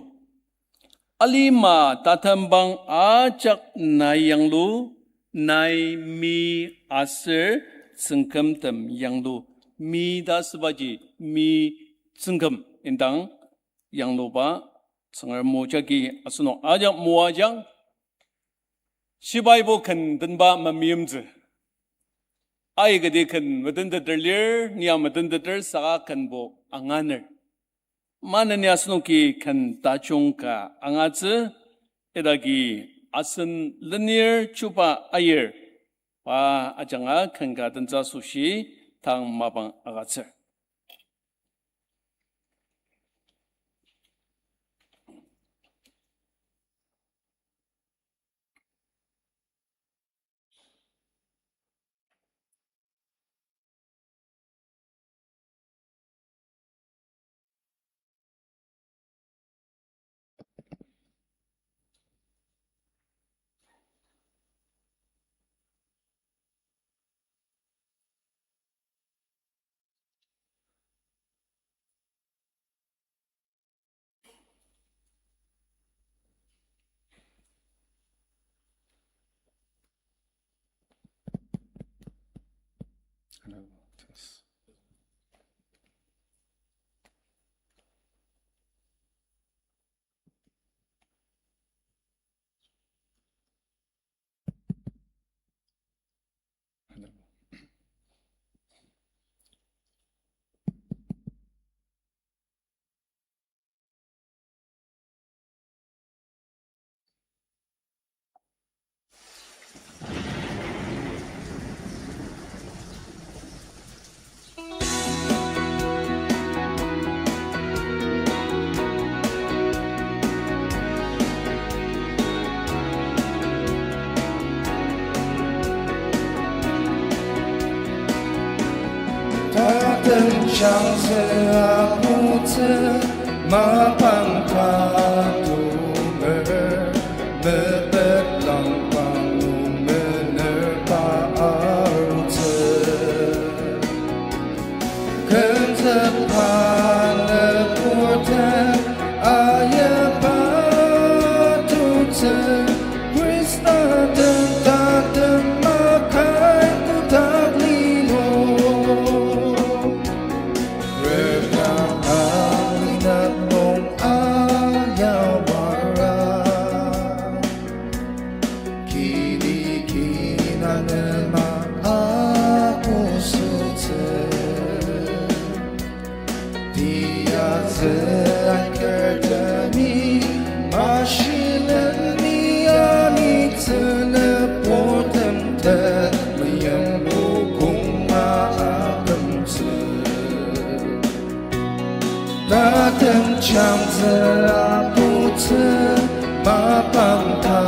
Alima tatembang ajak nai yanglu, nai mi aser tsüngkümtem yanglu, mi ta sübaji mi tsüngküm indang yangluba Tsüngrem o jagi asenok ajak moajang. Shibaibo ken tenba memeimtsü. Aikati ken metenteter lir, nia metenteter saka kenbo anganer. Maneni asenoki ken tajung ka angatsü, idaki asen lenir chuba ayir, pa ajanga ken ka tentsü asoshi tang mapang agütsür. Hello, test. Tatem changtsü aputsü mapang ka tumer, mepet langpang nung mener pa arutsü. Kümzükba nüburtem ayaba tutsü, Khrista den tatem makai kotak lino. Reka alinat nung ayawara. Kini kina nema apusutsü. Tiatsü ankertemi mashilen ni anitsü nüburtem te meyanglu koma akümtsü. Tatem changtsü aputsü mapang ka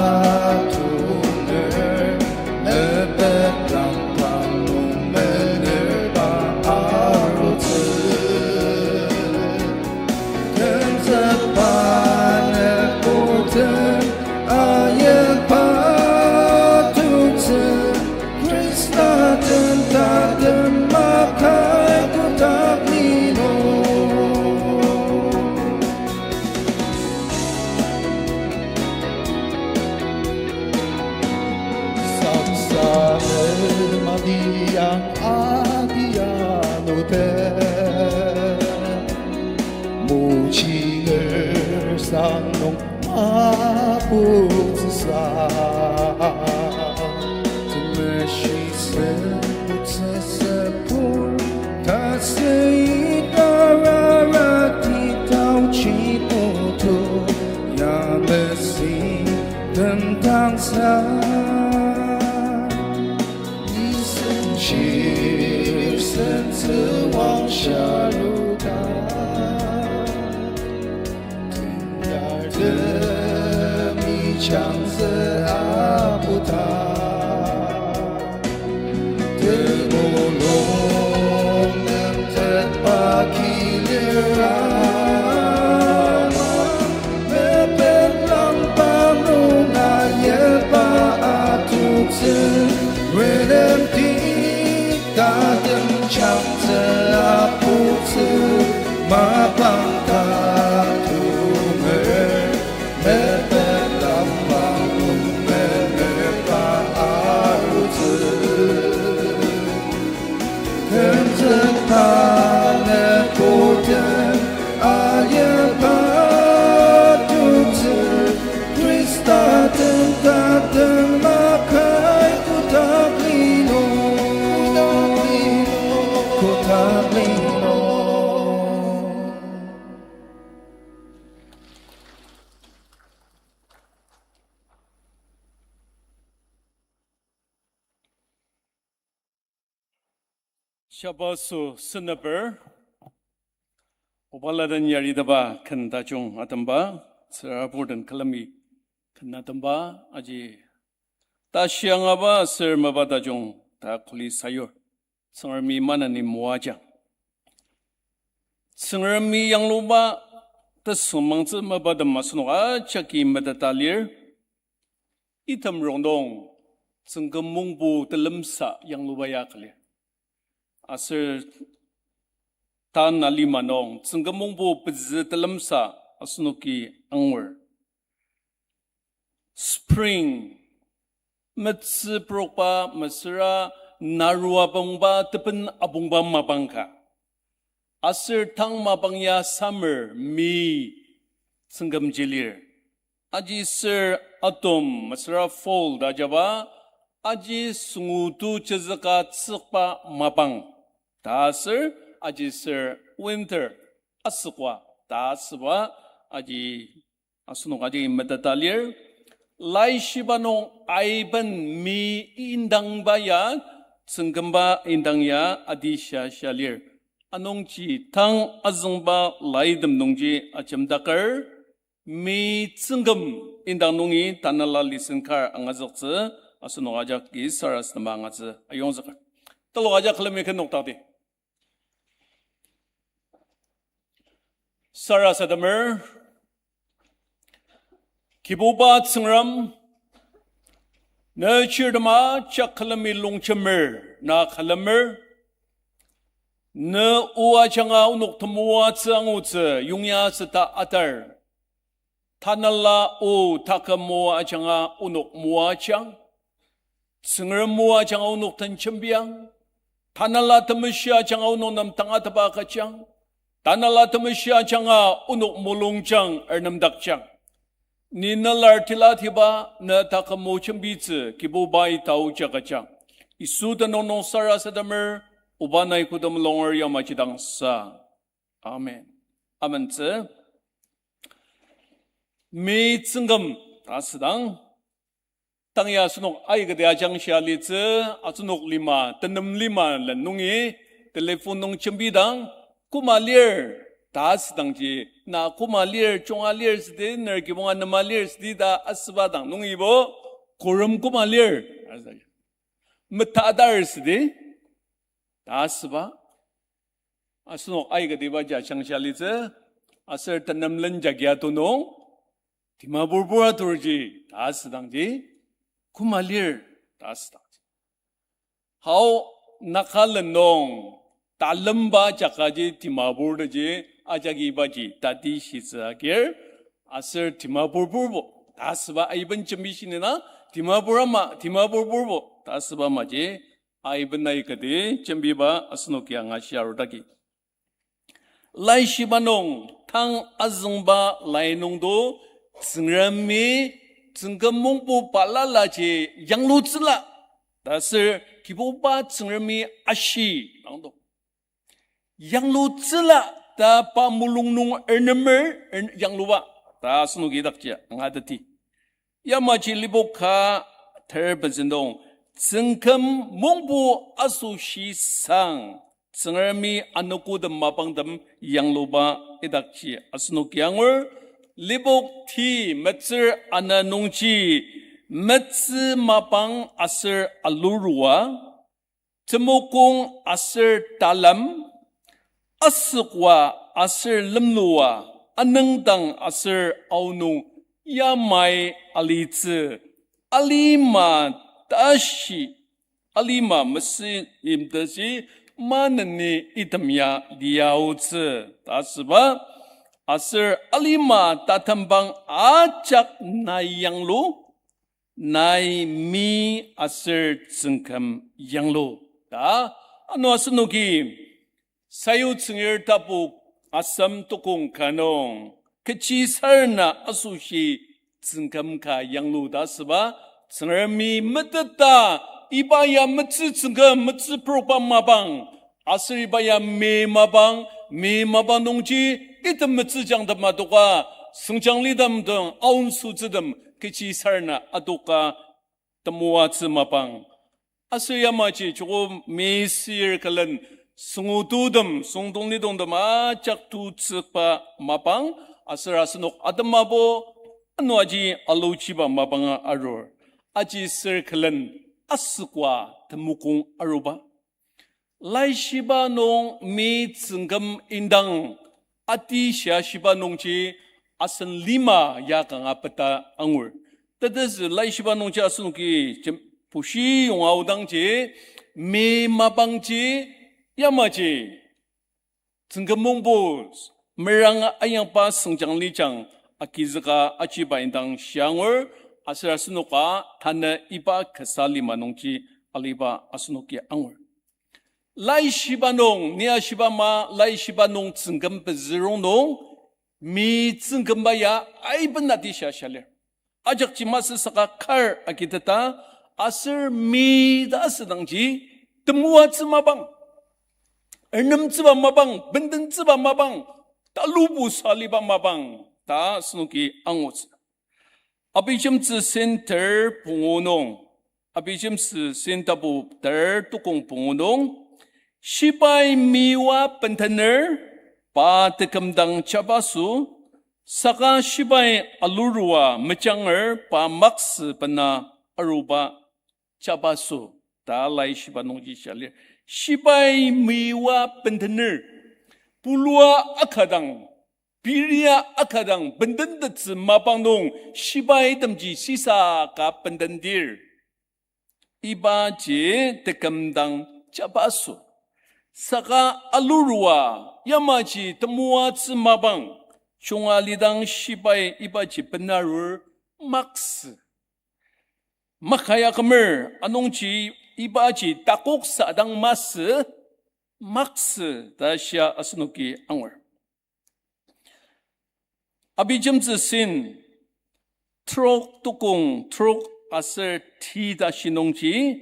tuner, mepet langpang nung mener pa arutsü. Kümzükba nüburtem ayaba tutsü, Khrista den tatem makai kotak lino. Saksa maliang adia nute. Mochinger sang nung maputsüsa. Temeshi sen putsüsa pur, tasü itarara titauji putu, ya mesi tentangsa. Nisenship sentsü wangsharuka. Tenyar temi changtsü aputa. Temulung nem tetba kilira. Mepet langpang nung ayaba atutsü, renemti tatem changtsü aputsü, mapang ka tumer, mepet Shaba sü seneper, obaladen yariteba ken tajung atemba, tsürabur den külemi ken atemba, aji ta shiangaba aser mapa tajung ta kuli sayur. Tsüngremi maneni moajang. Tsüngremi yangluba tesüngmangtsü mapatem asenok ajaki meteta lir. Item rongnung, tsüngküm mungbu telemsa yangluba ya külir. Aser tan alima nung, tsüngküm mungbu pezü telemsa asenoki angur. Spring, metsü prokba, mesüra narua pongba, teben apongba mapang ka. Aser tang mapang ya summer, mi, tsüngkümji lir. Aji ser autumn, mesüra fall ta ajaba, aji süngutu chezüka tsükba mapang. Ta aser, aji ser winter, asükwa, ta asüba, aji asenok aji meteta lir. Laishiba nung aiben mi indangba ya, tsüngkümba indang ya, ati shia shia lir. Anungji tang azüngba laitem nungji ajemdaker, mi tsüngküm indang nungi tanela lesson kar angazüktsü, asenok ajaki sarasadema angatsü ayongzüker. Telok ajak külemi ken noktakdi. Sarasademer, Kibuba Tsüngrem, ne chirtem ajak külemi longjemer, na külemer, ne o ajanga onok temoatsü angutsü yongya süta atar. Tanela o taküm moa ajanga onok moajang. Tsüngrem moa ajanga onok den jembiang. Tanela Temeshi ajanga onok nem tangatetba agüjang. Tanela Temeshi ajanga onok mulungjang ernemdakjang. Ni nelar tilatiba ne taküm moa jembitsü Kibubai tao jagüjang. Yisu tenüng nung sarasademer, oba nai kodem longer yamaji dang sa. Amen. Amentsü. Mi tsüngküm ta asüdang, tang ya asenok aikati ajangshia litsü, asenok lima, tenem lima len nungi, telephone nung jembidang, koma lir ta asüdangji, na koma lir, junga lir südi, ner kibong anema lir südi ta asüba dang nungibo, korem koma lir, metadar südi ta asüba. Asenok aikatibaji ajangshia litsü, aser tenemlen jagia tonung, Dimapur pura turji ta asüdangji, koma lir ta asüdangji. Hao Nagaland nung talemba jagaji Dimapur taji ajagi ibaji tati shitsü agir, aser Dimapur purbo ta asüba aiben jembi shinina, Dimapur ama, Dimapur purbo ta asüba amaji, aiben aikati jembiba asenoki angashia arudaki. Laishiba nung tang azüngba lai nungdo Tsüngremi tsüngküm mungbu balalaji yanglutsüla. Ta aser Kibuba Tsüngremi ashi nangdo. Yanglutsüla ta pa mulung nung ernemer er-, yangluba ta asenoki idakji angateti. Yamaji Lipok ka ter pezündong, tsüngküm mungbu asoshi sang, Tsüngremi anogotem mapangtem yangluba idakji asenoki angur, Lipok ti metsür ana nungji, metsü mapang aser alurua, temokong aser talem, asükwa aser lemlua, anüngdang aser aonung yamai alitsü, alima tashi, alima mesüimtashi maneni item ya liaotsü ta asüba, aser alima tatembang ajak nai yanglu, nai mi aser tsüngküm yanglu. Ta, ano asenoki, Sayutsüngir tapu asem tukong ka nung, kechi sarena asoshi tsüngküm ka yanglu ta asüba, Tsüngremi meteta, iba ya metsü tsüngküm, metsü proba mapang, aser iba ya me mapang, me mapang nungji, item metsü jangtem adoka, süngjang litem dang, aonsütsütem, kechi sarena adoka, temoatsü mapang. Aser yamaji joko mesir külen Süngututem, süngdong lidongtem ajak tutsükba mapang, aser asenok atemabo, ano aji aluchiba mapanga arur. Aji sür külen asükua temokong aruba. Laishiba nung mi tsüngküm indang ati shiashiba nungji asen lima ya kanga peta angur. Tetezü laishiba nungji asenoki jem-, pushi yonga aodangji, mi mapangji, yamaji tsüngküm mungbo meranga ayangba süngjang lijang agizüka ajiba indang shiangur, aser asenoka tanü iba kasa lima nungji aliba asenoki angur. Laishiba nung, ni ashiba ama, laishiba nung tsüngküm pezü rongnung, mi tsüngkümba ya aiben ati shiashia lir. Ajakji masü saka kar agiteta, aser mi ta asüdangji, temoatsü mapang, ernemtsüba mapang, bendentsüba mapang, talubu saliba mapang ta asenoki angutsü. Abijemtsü Center pungu nung, Abijemtsü Center tapu ter tukong pungu nung, shibai miwa bendener, pa tekümdang jabaso, saka shibai alurua mejanger pa maksü bena aruba jabaso, ta laishiba nungji shia lir. Shibai miwa bendener, pulua akadang, piria akadang bendentettsü mapang nung shibaitemji shisa ka bendendir. Ibaji tekümdang jabaso. Saka alurua yamaji temoatsü mapang, junga lidang shibai ibaji benarur maksü. Makaya kümer anungji ibaji takoksa dang masü, maksü ta shia asenoki angur. Abijemtsü Center trok tukong trok aser ti tashi nungji,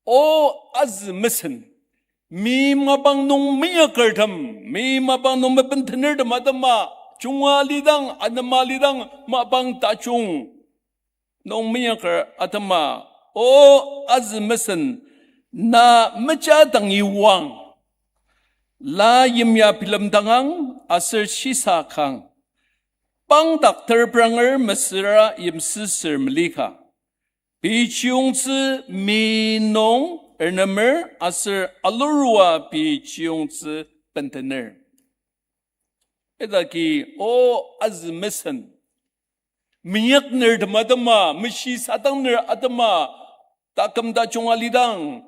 O azü mesen, mi mapang nung meinyakertem, mi mapang nung mebendenertem atema, junga lidang, anema lidang, mapang tajung nung meinyaker atema, O azü mesen, na meja dangi oang, la yimya bilemdangang aser shisa kang, pangdak terpranger mesüra yimsüsür melika, pei chiyongtsü mi nung ernemer aser alurua pei chiyongtsü bendener. Idaki, O azü mesen, meinyaknertem atema, meshisadangner atema, taküm tajung alidang,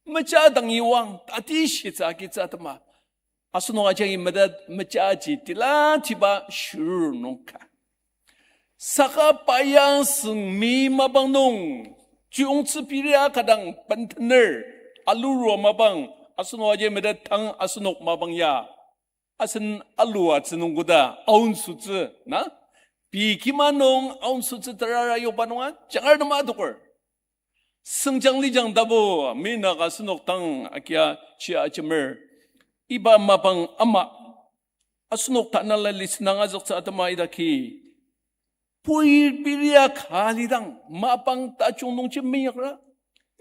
meja dangi oang, tatishitsü agitsü atema, asenok ajaki metet mejaji tila tiba shiruru nung ka. Saka pa ya süng mi mapang nung, chiyongtsü piri akadang bendener, alurua mapang, asenok aji metet tang asenok mapang ya, asen alua tsünung koda aonsütsü, na? Pei kima nung aonsütsü terara yokba nunga, jangar tema adoker. Süngjang lijang tapu, mi naka asenok dang akia chi ajemer. Iba mapang ama, asenok tanela lisenang azüktsü atema idaki, pui piria ka lidang, mapang tajung nungji meinyakra,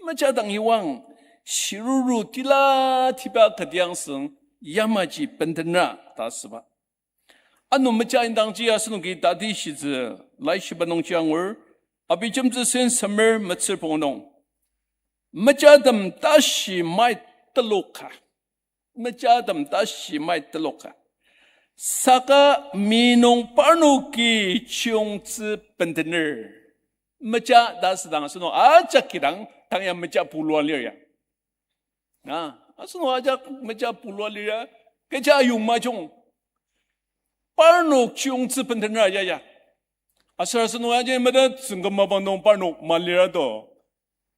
meja dangi oang, shiruru tila tiba katiang süng, yamaji bendenra ta asüba. Ano meja indangji asenoki tatishitsü, laishiba nungji angur, Abijemtsü Center semer metsür pungu nung, mejatem tashi mai telok ka. Mejatem tashi mai telok ka. Saka mi nung parnoki chiyongtsü bendener. Meja ta asüdang asenok ajak kidang tang ya meja pulua lir ya. A, asenok ajak meja pulua lir ya. Kecha ayong majung. Parnok chiyongtsü bendener ya ya. Aser asenok aji metet tsüngküm mapang nung parnok malira to.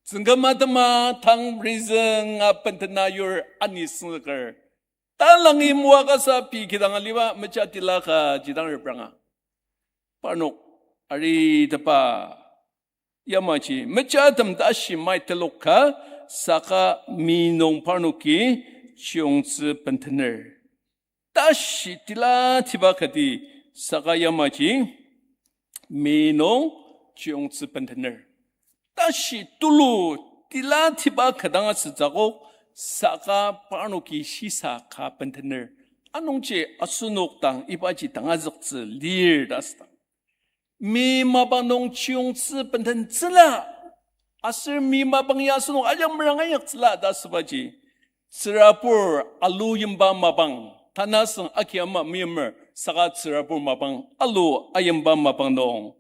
Tsüngküm atema tang rizünga bendena yur ani süngzüker. Talangi moakasa pei kidang aliba meja tila ka jidang repranga. Parnok aritepa yamaji mejatem tashi mai telok ka, saka mi nung parnoki chiyongtsü bendener. Tashi tila tiba kati, saka yamaji mi nung chiyongtsü bendener. Tashi tulu tila tiba ka dang asütsü akok, saka parnoki shisa ka bentener. Anungji asenok dang ibaji tangazüktsü lir ta asüdang, mi mapang nung chiyungtsü bententsüla, aser mi mapang ya asenok ajak meranga inyaktsüla ta asübaji, tsürabur alu yimba mapang, tanasüng aki ama meimer saka tsürabur mapang alu ayimba mapang nung,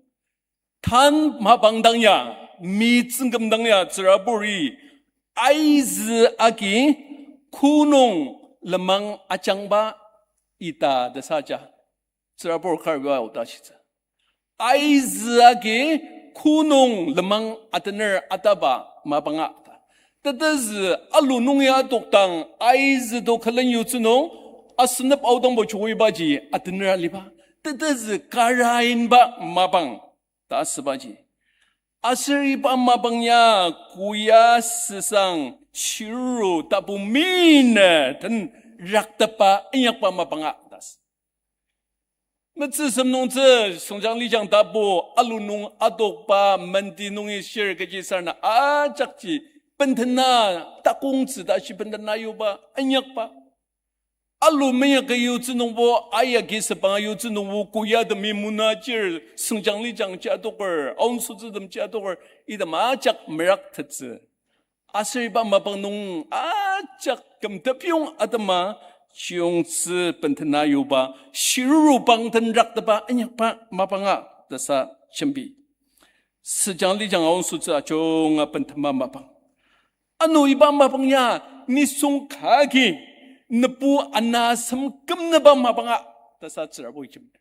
tan mapang dang ya, mi tsüngküm dang ya tsüraburi aizü agi ku nung lenmang ajangba ita tesaja, tsürabur kariba aoda shitsü. Aizü agi ku nung lenmang atener ataba mapanga ta. Tetezü alu nung ya adokdang aizü to külen yutsü nung, asenep aodangbo chuibaji atener aliba. Tetezü karainba mapang ta asübaji. Aser iba mapang ya koya süsang shiruru tapu mine den raktepa inyakba mapanga ta asü. Metsüsem nungtsü, süngjang lijang tapu alu nung adokba menti nungi shir kechi sarena ajakji bendena takongtsü ta shi bendena yuba inyakba. Alu meyaka yutsü nungbo, ayagi sepang yutsü nungbo, koyatemi muna chir, süngjang lijangji adoker, aonsütsütemji adoker, item ajak meraktettsü. Aser iba mapang nung ajak kümtepyong atema chiyungtsü bendena yuba, shiruru pang den raktepa inyakba mapanga tasa jembi. Süngjang lijang aonsütsü ajunga bentemba mapang. Ano iba mapang ya nisung kagi nebu ana asem kümnüba mapanga tasa tsürabur jembi.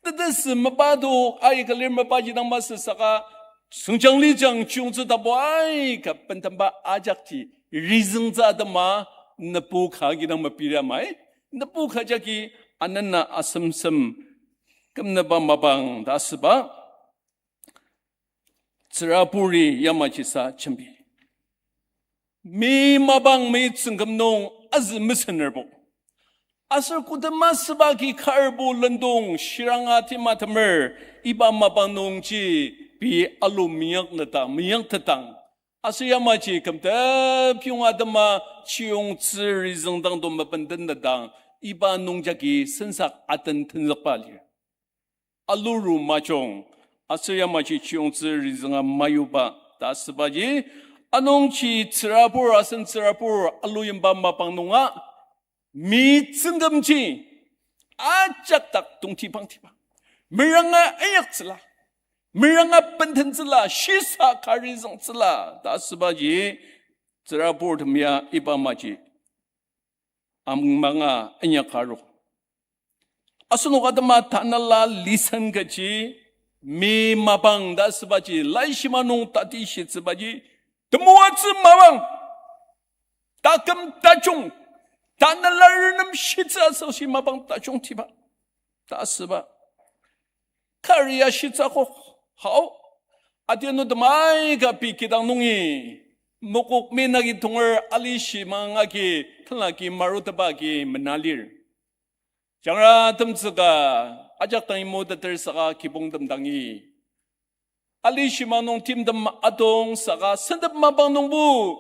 Tetezü mapa to aika lir, mapaji dang masü saka süngjang lijang chiyungtsü tapu aika bentemba ajakji rizüngtsü atema nebu kagi dang mapira mai. Nebu ka jagi anena asemsem kümnüba mapang ta asüba tsüraburi yamajisa jembi. Mi mapang mi tsüngküm nung azü mesenerbo, aser kotema süba ki karbo lendong shiranga timtemer, iba mapang nungji pei alu meyaknüdang, meyaktetdang, aser yamaji kümtepyong atema chiyungtsü rizüngdang to mependendang, iba nungjagi sensak aten tenzükba lir. Aluru majung, aser yamaji chiyungtsü rizünga mayuba ta asübaji, anungji tsürabur asen tsürabur alu yimba mapang nunga, mi tsüngkümji ajak dak tongtibangtiba, meranga inyaktsüla, meranga bendentsüla, shisa ka rizüngtsüla ta asübaji, tsüraburtem ya iba maji amanga inyaka aru. Asenok atema tanela lesson kaji, mi mapang ta asübaji, laishiba nung tati shitsübaji, temoatsü mapang, taküm tajung, tanela renemshitsü asoshi mapang tajungtiba ta asüba. Kari ashitsü akok, hao, atianu temai ka pei kidang nungi, mokok menagi tonger alishimang agi, tenlaki maruteba agi mena lir. Jangra temtsüka, ajak dangi moteter saka kibongtem dangi, alishimang nung timtem atong saka sentep mapang nungbo,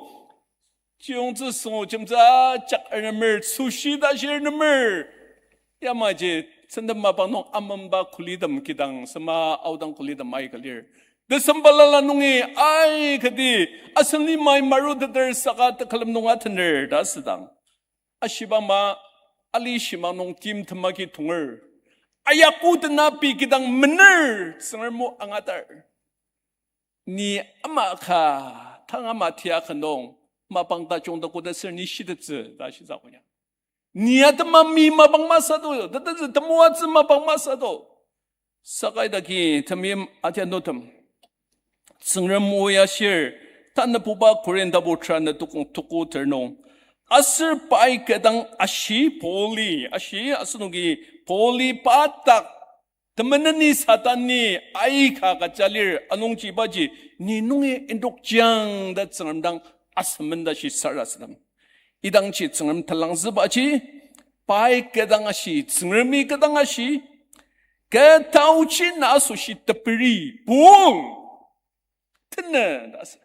chiyungtsü süngo jemtsü ajak ernemer, sushi ta shir ernemer. Yamaji sentep mapang nung amemba kulitem kidang sema aodang kulitem aika lir. Tesem balala nungi aikati asen limai maruteter saka tekülem nung atener ta asüdang, ashiba ama alishimang nung timtem agi tonger, ayaku tena pei kidang mener, Tsüngrem o angatar. Ni ama ka, tang ama tia ka nung, mapang tajung ta koda ser ni shitettsü ta shitsü akonya. Ni atema mi mapang masü to, tetezü temoatsü mapang masü to. Saka idaki temeim atianutem, Tsüngrem o ya shir, tanabuba Korinthbo tera ne tukong tuko ter nung, aser pai kü dang ashi, Pauli ashi, asenoki Pauli pa dak temeneni Satan-i aika agüja lir, anungji ibaji ni nungi indokjang ta Tsüngrem dang asementa shi sarasadem. Idangji Tsüngrem telangzübaji, pai kü dang ashi, Tsüngremi kü dang ashi, kü taochi na asoshi teperi, Paul, tene ta asü.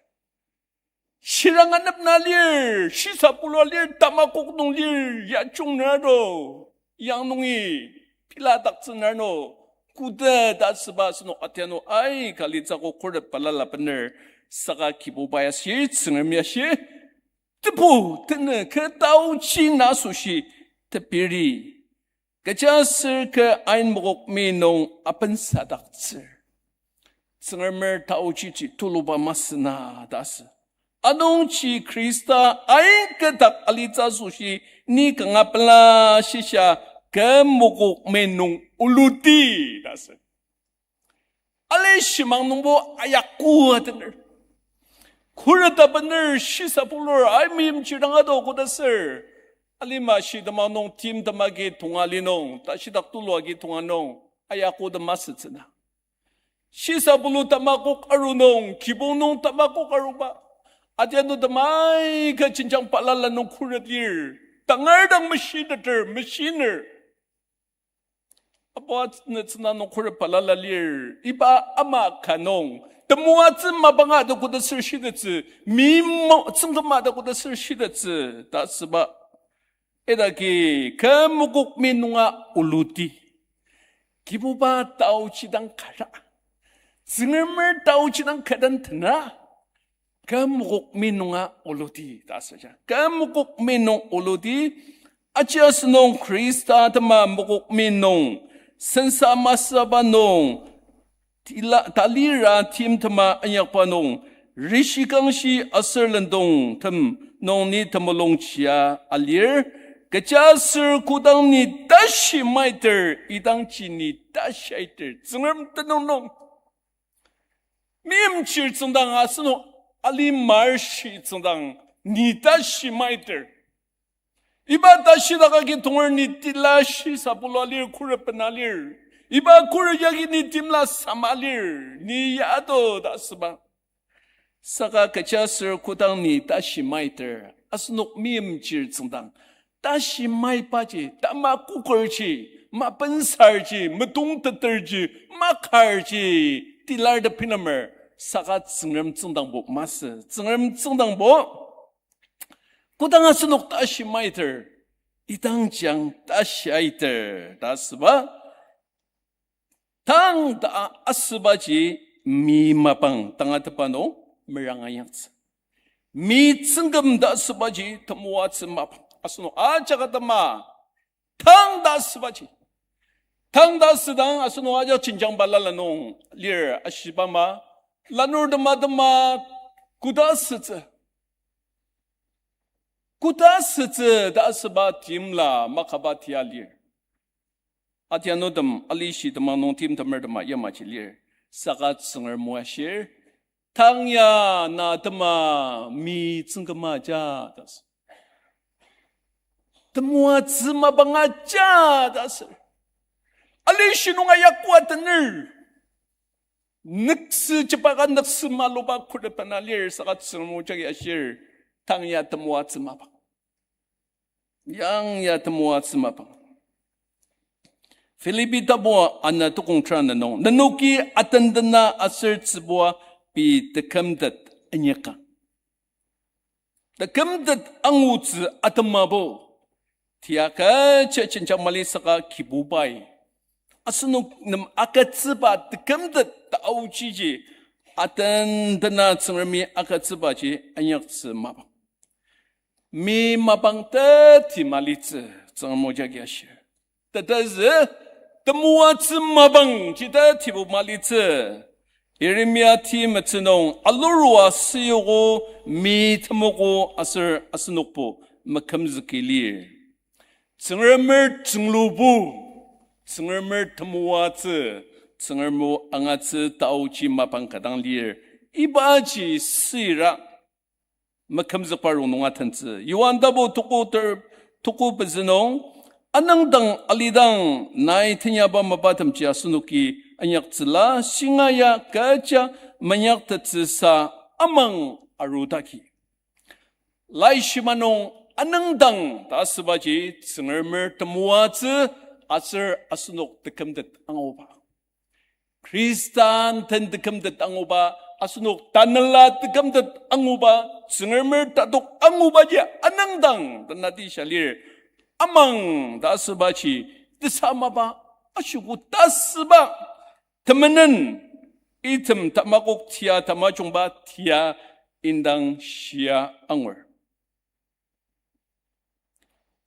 Shirang anepna lir, shisa pulua lir, tamakok nung lir, yachung ner to, yang nungi, piladaktsü ner no, koda ta süba asenok atianu aika litsü ko khuret balala bener, saka Kibuba ya shi, Tsüngrem ya shi, tebu, tenü, kü taochi na asoshi, teperi. Kechiaser kü ain mokokmi nung apensadaktsür. Tsüngremer taochiji tuluba masü na ta asü. Anungji Khrista ain kü dak alitsü asoshi ni kanga pela shisa kü mokokmi nung oluti ta asü. Ali shimang nungbo ayakua tener. Khuret ta bener shisa pulur ai meimchir dang ado koda ser. Alima shi temang nung tim temagi tonga li nung, tashidak tulu agi tonga nung, ayaku tema sütsüna. Shisa pulu tamakok aru nung, kibong nung tamakok aruba. Atianu temai ka jenjang balala nung khuret lir. Tangar dang meshiteter, meshiner. Apu atsüna nung khuret balala lir, iba ama ka nung, temoatsü mapanga ta koda ser shitettsü, mi mo-, tsüngkema ta koda ser shitettsü, ta asüba. Idaki, kü mokokmi nunga oluti. Kibuba taochi dang kara. Tsüngremer taochi dang kü den tena. Kü mokokmi nunga oluti ta asüja. Kü mokokmi nung oluti, aji asünung Khrista atema mokokmi nung, sensa masüba nung, tila-, talira timtema inyakba nung, rishikangshi aser lendongtem nung ni temulungjia alir, kechiaser kodang ni tashi maiter, idangji ni tashi aiter, Tsüngrem tenüng nung. Meimchir tsüngdang asenok alimar shi tsüngdang ni tashi maiter. Iba tashi daka agi tonger ni tila shisa pulua lir, khuret bena lir. Iba khuret yagi ni timla sama lir, ni yato ta asüba. Saka kechiaser kodang ni tashi maiter, asenok meimchir tsüngdang, tashi maibaji, tamakokerji, mapensarji, metongteterji, makarji, tilar tepinemer, saka Tsüngrem tsüngdangbo masü, Tsüngrem tsüngdangbo. Kodang asenok tashi maiter, idangji ang tashi aiter ta asüba. Tang ta asübaji mi mapang tangatetba nung meranga yangtsü. Mi tsüngküm ta asübaji temoatsü mapang. Asenok ajak atema tang ta asübaji. Tang ta asüdang asenok ajak jenjang balala nung lir ashiba ama, lanur tema tema koda asütsü. Koda asütsü ta asüba timla makaba tia lir. Atianutem alishi temang nung timtemer tema yamaji lir. Saka Tsüngrem o ashir, tang ya na tema mi tsüngkema ja ta asü. Temoatsü mapanga ja ta asü. Alishi nunga yakua tener. Nüksü jepaka nüksü maluba khuret bena lir saka Tsüngrem o jagi ashir, tang ya temoatsü mapang. Yang ya temoatsü mapang. Philippi tapu ana tukong tera ana nung, nenoki atendena aser tsübua pei tekümtet inyaka. Tekümtet angutsü atemabo, tia kecha jenjang mali saka Kibubai asenok nem agütsüba tekümtet taochiji, atendena Tsüngremi agütsübaji inyaktsü mapang. Mi mapang teti malitsü, Tsüngrem o jagi ashir. Tetezü, temoatsü mapang ji tetibo malitsü. Yeremia ti metsü nung alurua süyogo, mi temogo aser asenokbo mekümzüki lir. Tsüngremer tsünglubu, Tsüngremer temoatsü, Tsüngrem o angatsü taochi mapang ka dang lir. Ibaji süra mekümzükba rongnung atentsü. Yohan tapu tuku ter-, tuku pezü nung, anüngdang alidang nai tenyaba mapatemji asenoki inyaktsüla, shinga ya kecha meinyaktettsüsa amang arudaki. Laishiba nung anüngdang ta asübaji Tsüngremer temoatsü aser asenok tekümtet anguba. Khristan den tekümtet anguba Asenok tanela tekümtet anguba, Tsüngremer tatok angubaji anangdang tanati sha lir. Amang ta asübaji tesamaba, ashoku tasüba, temenen, item tamakok tia tamajungba tia indang shia angur.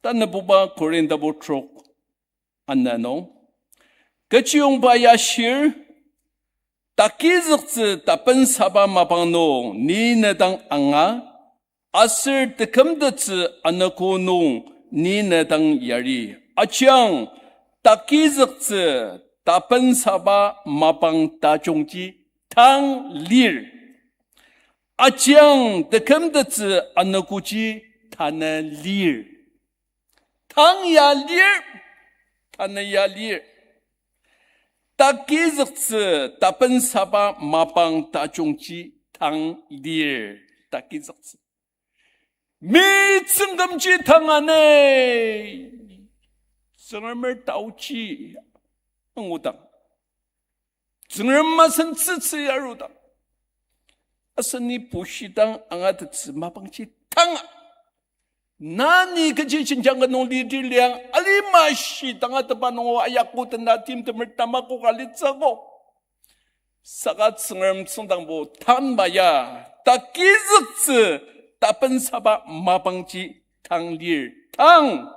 Tanabuba Korinthbo trok ana nung, kechiyongba ya shir, takizüktsü tapensaba mapang nung ni ne dang anga, aser tekümtettsü anogo nung ni ne dang yari. Ajiang takizüktsü tapensaba mapang tajungji tang lir. Ajiang tekümtettsü anogoji tanü lir. Tang ya lir, tanü ya lir. Takizüktsü tapensaba mapang tajungji tang lir. Takizüktsü. Mi tsüngkümji tanga ne. Tsüngremer taoji angudang, Tsüngrem asen tsütsü yarudang, asen ni bushidang angatettsü mapangji tanga. Na ni kechi jenjang ka nung lidir liang, alima shi tangatetba nung o ayakbo tena timtemer tamakok alitsüogo. Saka Tsüngrem tsüngdangbo tanba ya, takizüktsü tapensaba mapangji tang lir, tang.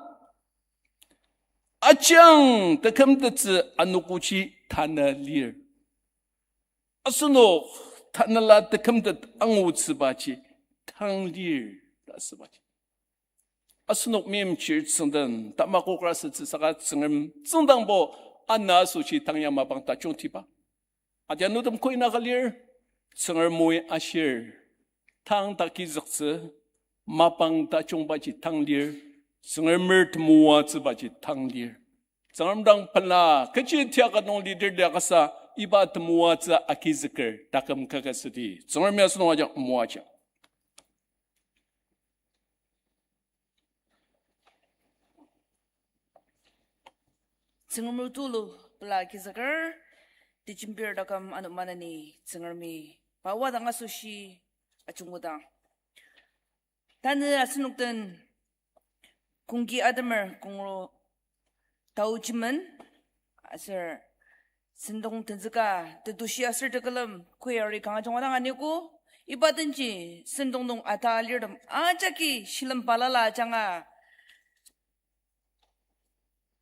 Ajiang tekümtettsü anogoji tanü lir. Asenok tanela tekümtet angutsübaji tang lir ta asübaji. Asenok meimchir tsüngden tamakok asütsü saka Tsüngrem tsüngdangbo ana asoshi tang ya mapang tajungtiba. Adianutem koi naka lir, Tsüngrem moi ashir, tang takizüktsü mapang tajungbaji tang lir, Tsüngremer temoatsübaji tang lir. Tsüngrem dang pela, kechi tiaka nung lidir liakasa, iba temoatsü agizüker taküm kakasüdi. Tsüngrem ya asenok ajak moaja. Tsüngrem tulu pela agizüker, tejembir taküm ano maneni Tsüngremi pa wadang asoshi ajungudang. Tanü asenok den kongki atemer kongro taojimen aser sentong tenzüka tetushi aser tekülem choir-i kanga jungwadang aniogo, iba denji sentong nung ata alirtem ajaki shilem balala ajanga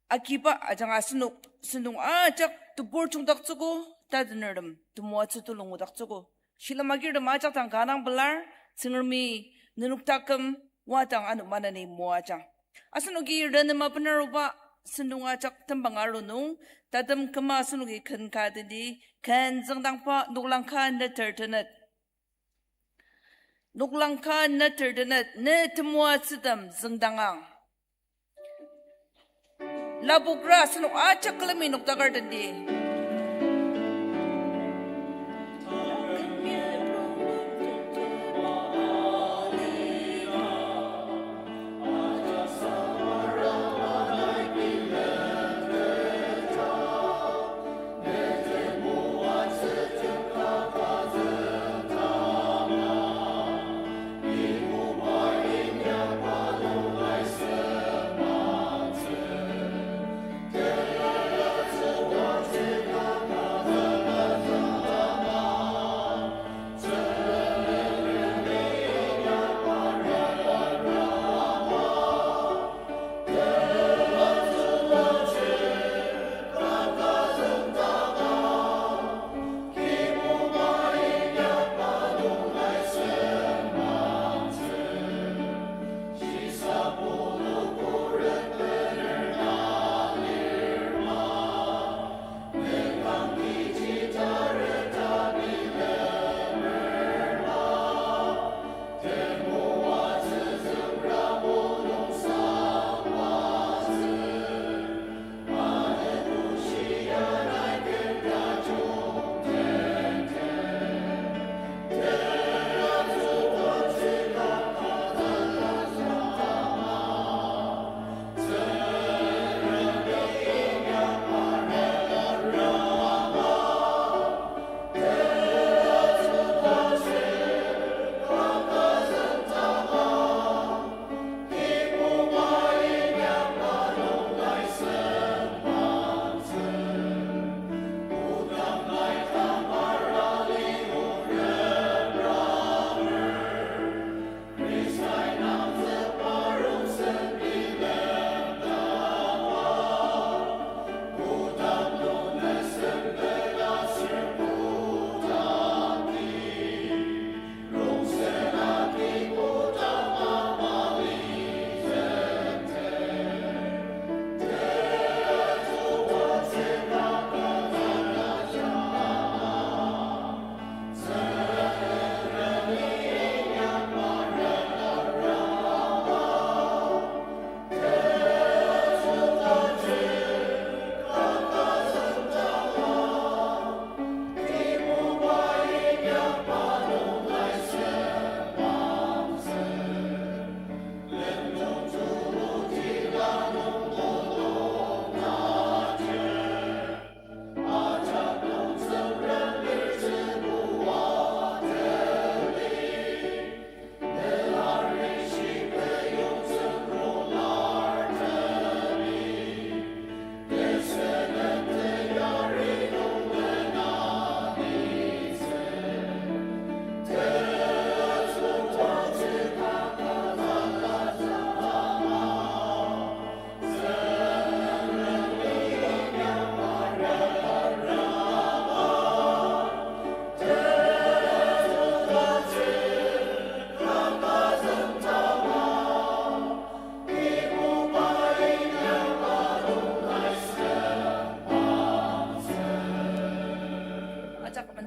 agiba ajanga asenok sentong ajak tebur jungdaktsüogo, tatenertem temoatsü tulungudaktsüogo. Shilem agirtem ajak dang kanga pelar, Tsüngremi nenok taküm wadang ano maneni moajang. Asenoki renema benaruba sentong ajak tembang aru nung, tatem küma asenoki ken ka tendi, ken züngdangba noklang ka neter tenet. Noklang ka neter tenet, ne temoatsütem züngdangang. Lapokra asenok ajak külemi nokdaker tendi.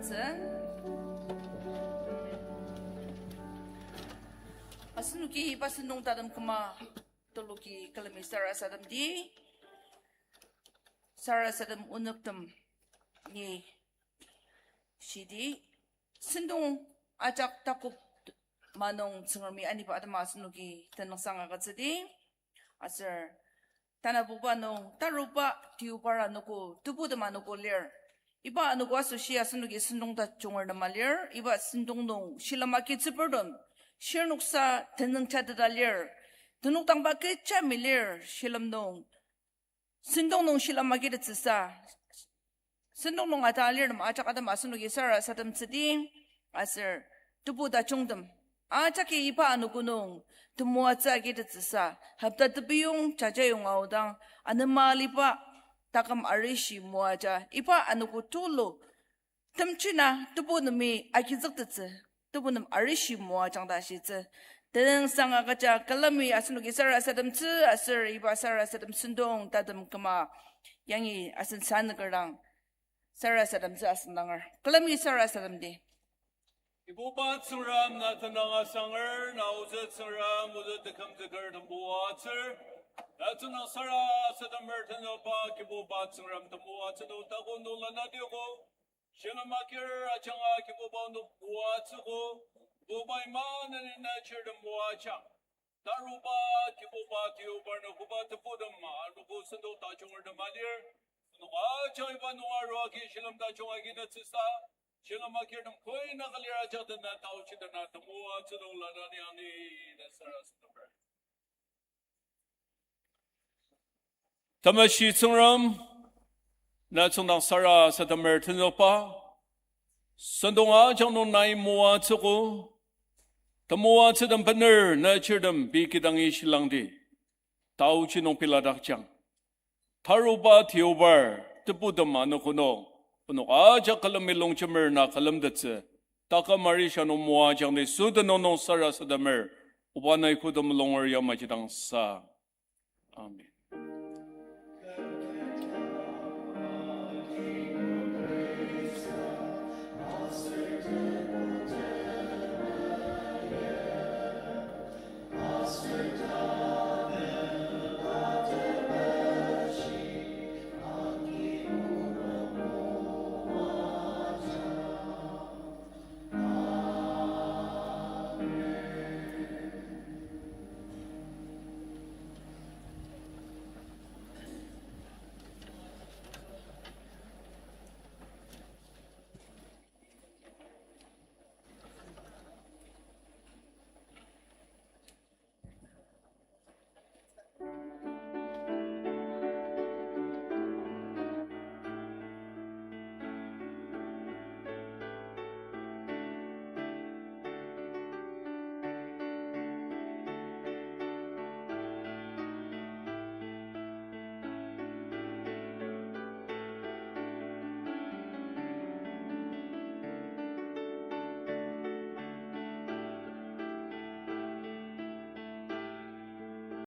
Tsü, asenoki iba sentong tatem küma tuluki külemi sarasademdi, sarasadem onüktem ni shidi, sentong ajak takok manung Tsüngremi aniba atema asenoki tenüngsang agütsüdi. Aser tanabuba nung taruba tiyubar anogo, tebutem anogo lir. Iba anogo asoshi asenoki sentong tajunger tema lir. Iba sentong nung shilem agitsüburtem shirnoksa tenüng jateta lir. Tenokdangba kecha mi lir shilem nung. Sentong nung shilem agitettsüsa, sentong nung ata alirtem ajak atem asenoki sarasademtsüdi, aser tebu tajungtem ajaki iba anogo nung temoatsü agitettsüsa, hopta tepiyong jajayonga aodang, anema aliba taküm arishi moaja, iba anogo tulu temjina tebunemi agizüktettsü, tebunem arishi moajang ta shitsü. Tenüngsang agüja külemi asenoki sarasademtsü aser iba sarasadem sentong tatem küma yangi asen sanüker dang sarasademtsü asen danger. Külemi sarasademdi. Kibuba Tsüngrem, na tenüng asanger, na ozü Tsüngrem, ozü tekümzüker temoatsür. Na tenüng sarasademer tenüba Kibuba Tsüngrem, temoatsü nung takok nung lanadiogo. Shilem agir ajanga Kibuba nung moatsüogo, Kibuba ima neni na chirtem moajang. Taruba Kibuba tiyubar nung koba tebutem anogo sentong tajungertem alir. Nung ajak iba nung arua agi shilem tajung agitettsüsa, shilem agirtem koi na ka lir ajak dena taochi dena temoatsü nung lanani ani ta sarasademer. Temeshi Tsüngrem, na tsüngdang sarasademer tenüba, sentong ajak nung nai moatsüogo, temoatsütem bener na chirtem pei kidangi shilangdi, taochi nung peladakjang. Taruba tiyubar tebutem anogo nung, onok ajak külemi longjemer na külemtettsü, taküm arishi nung moajangdi sütenüng nung sarasademer, oba nai kotem longer yamaji dang sa. Amen.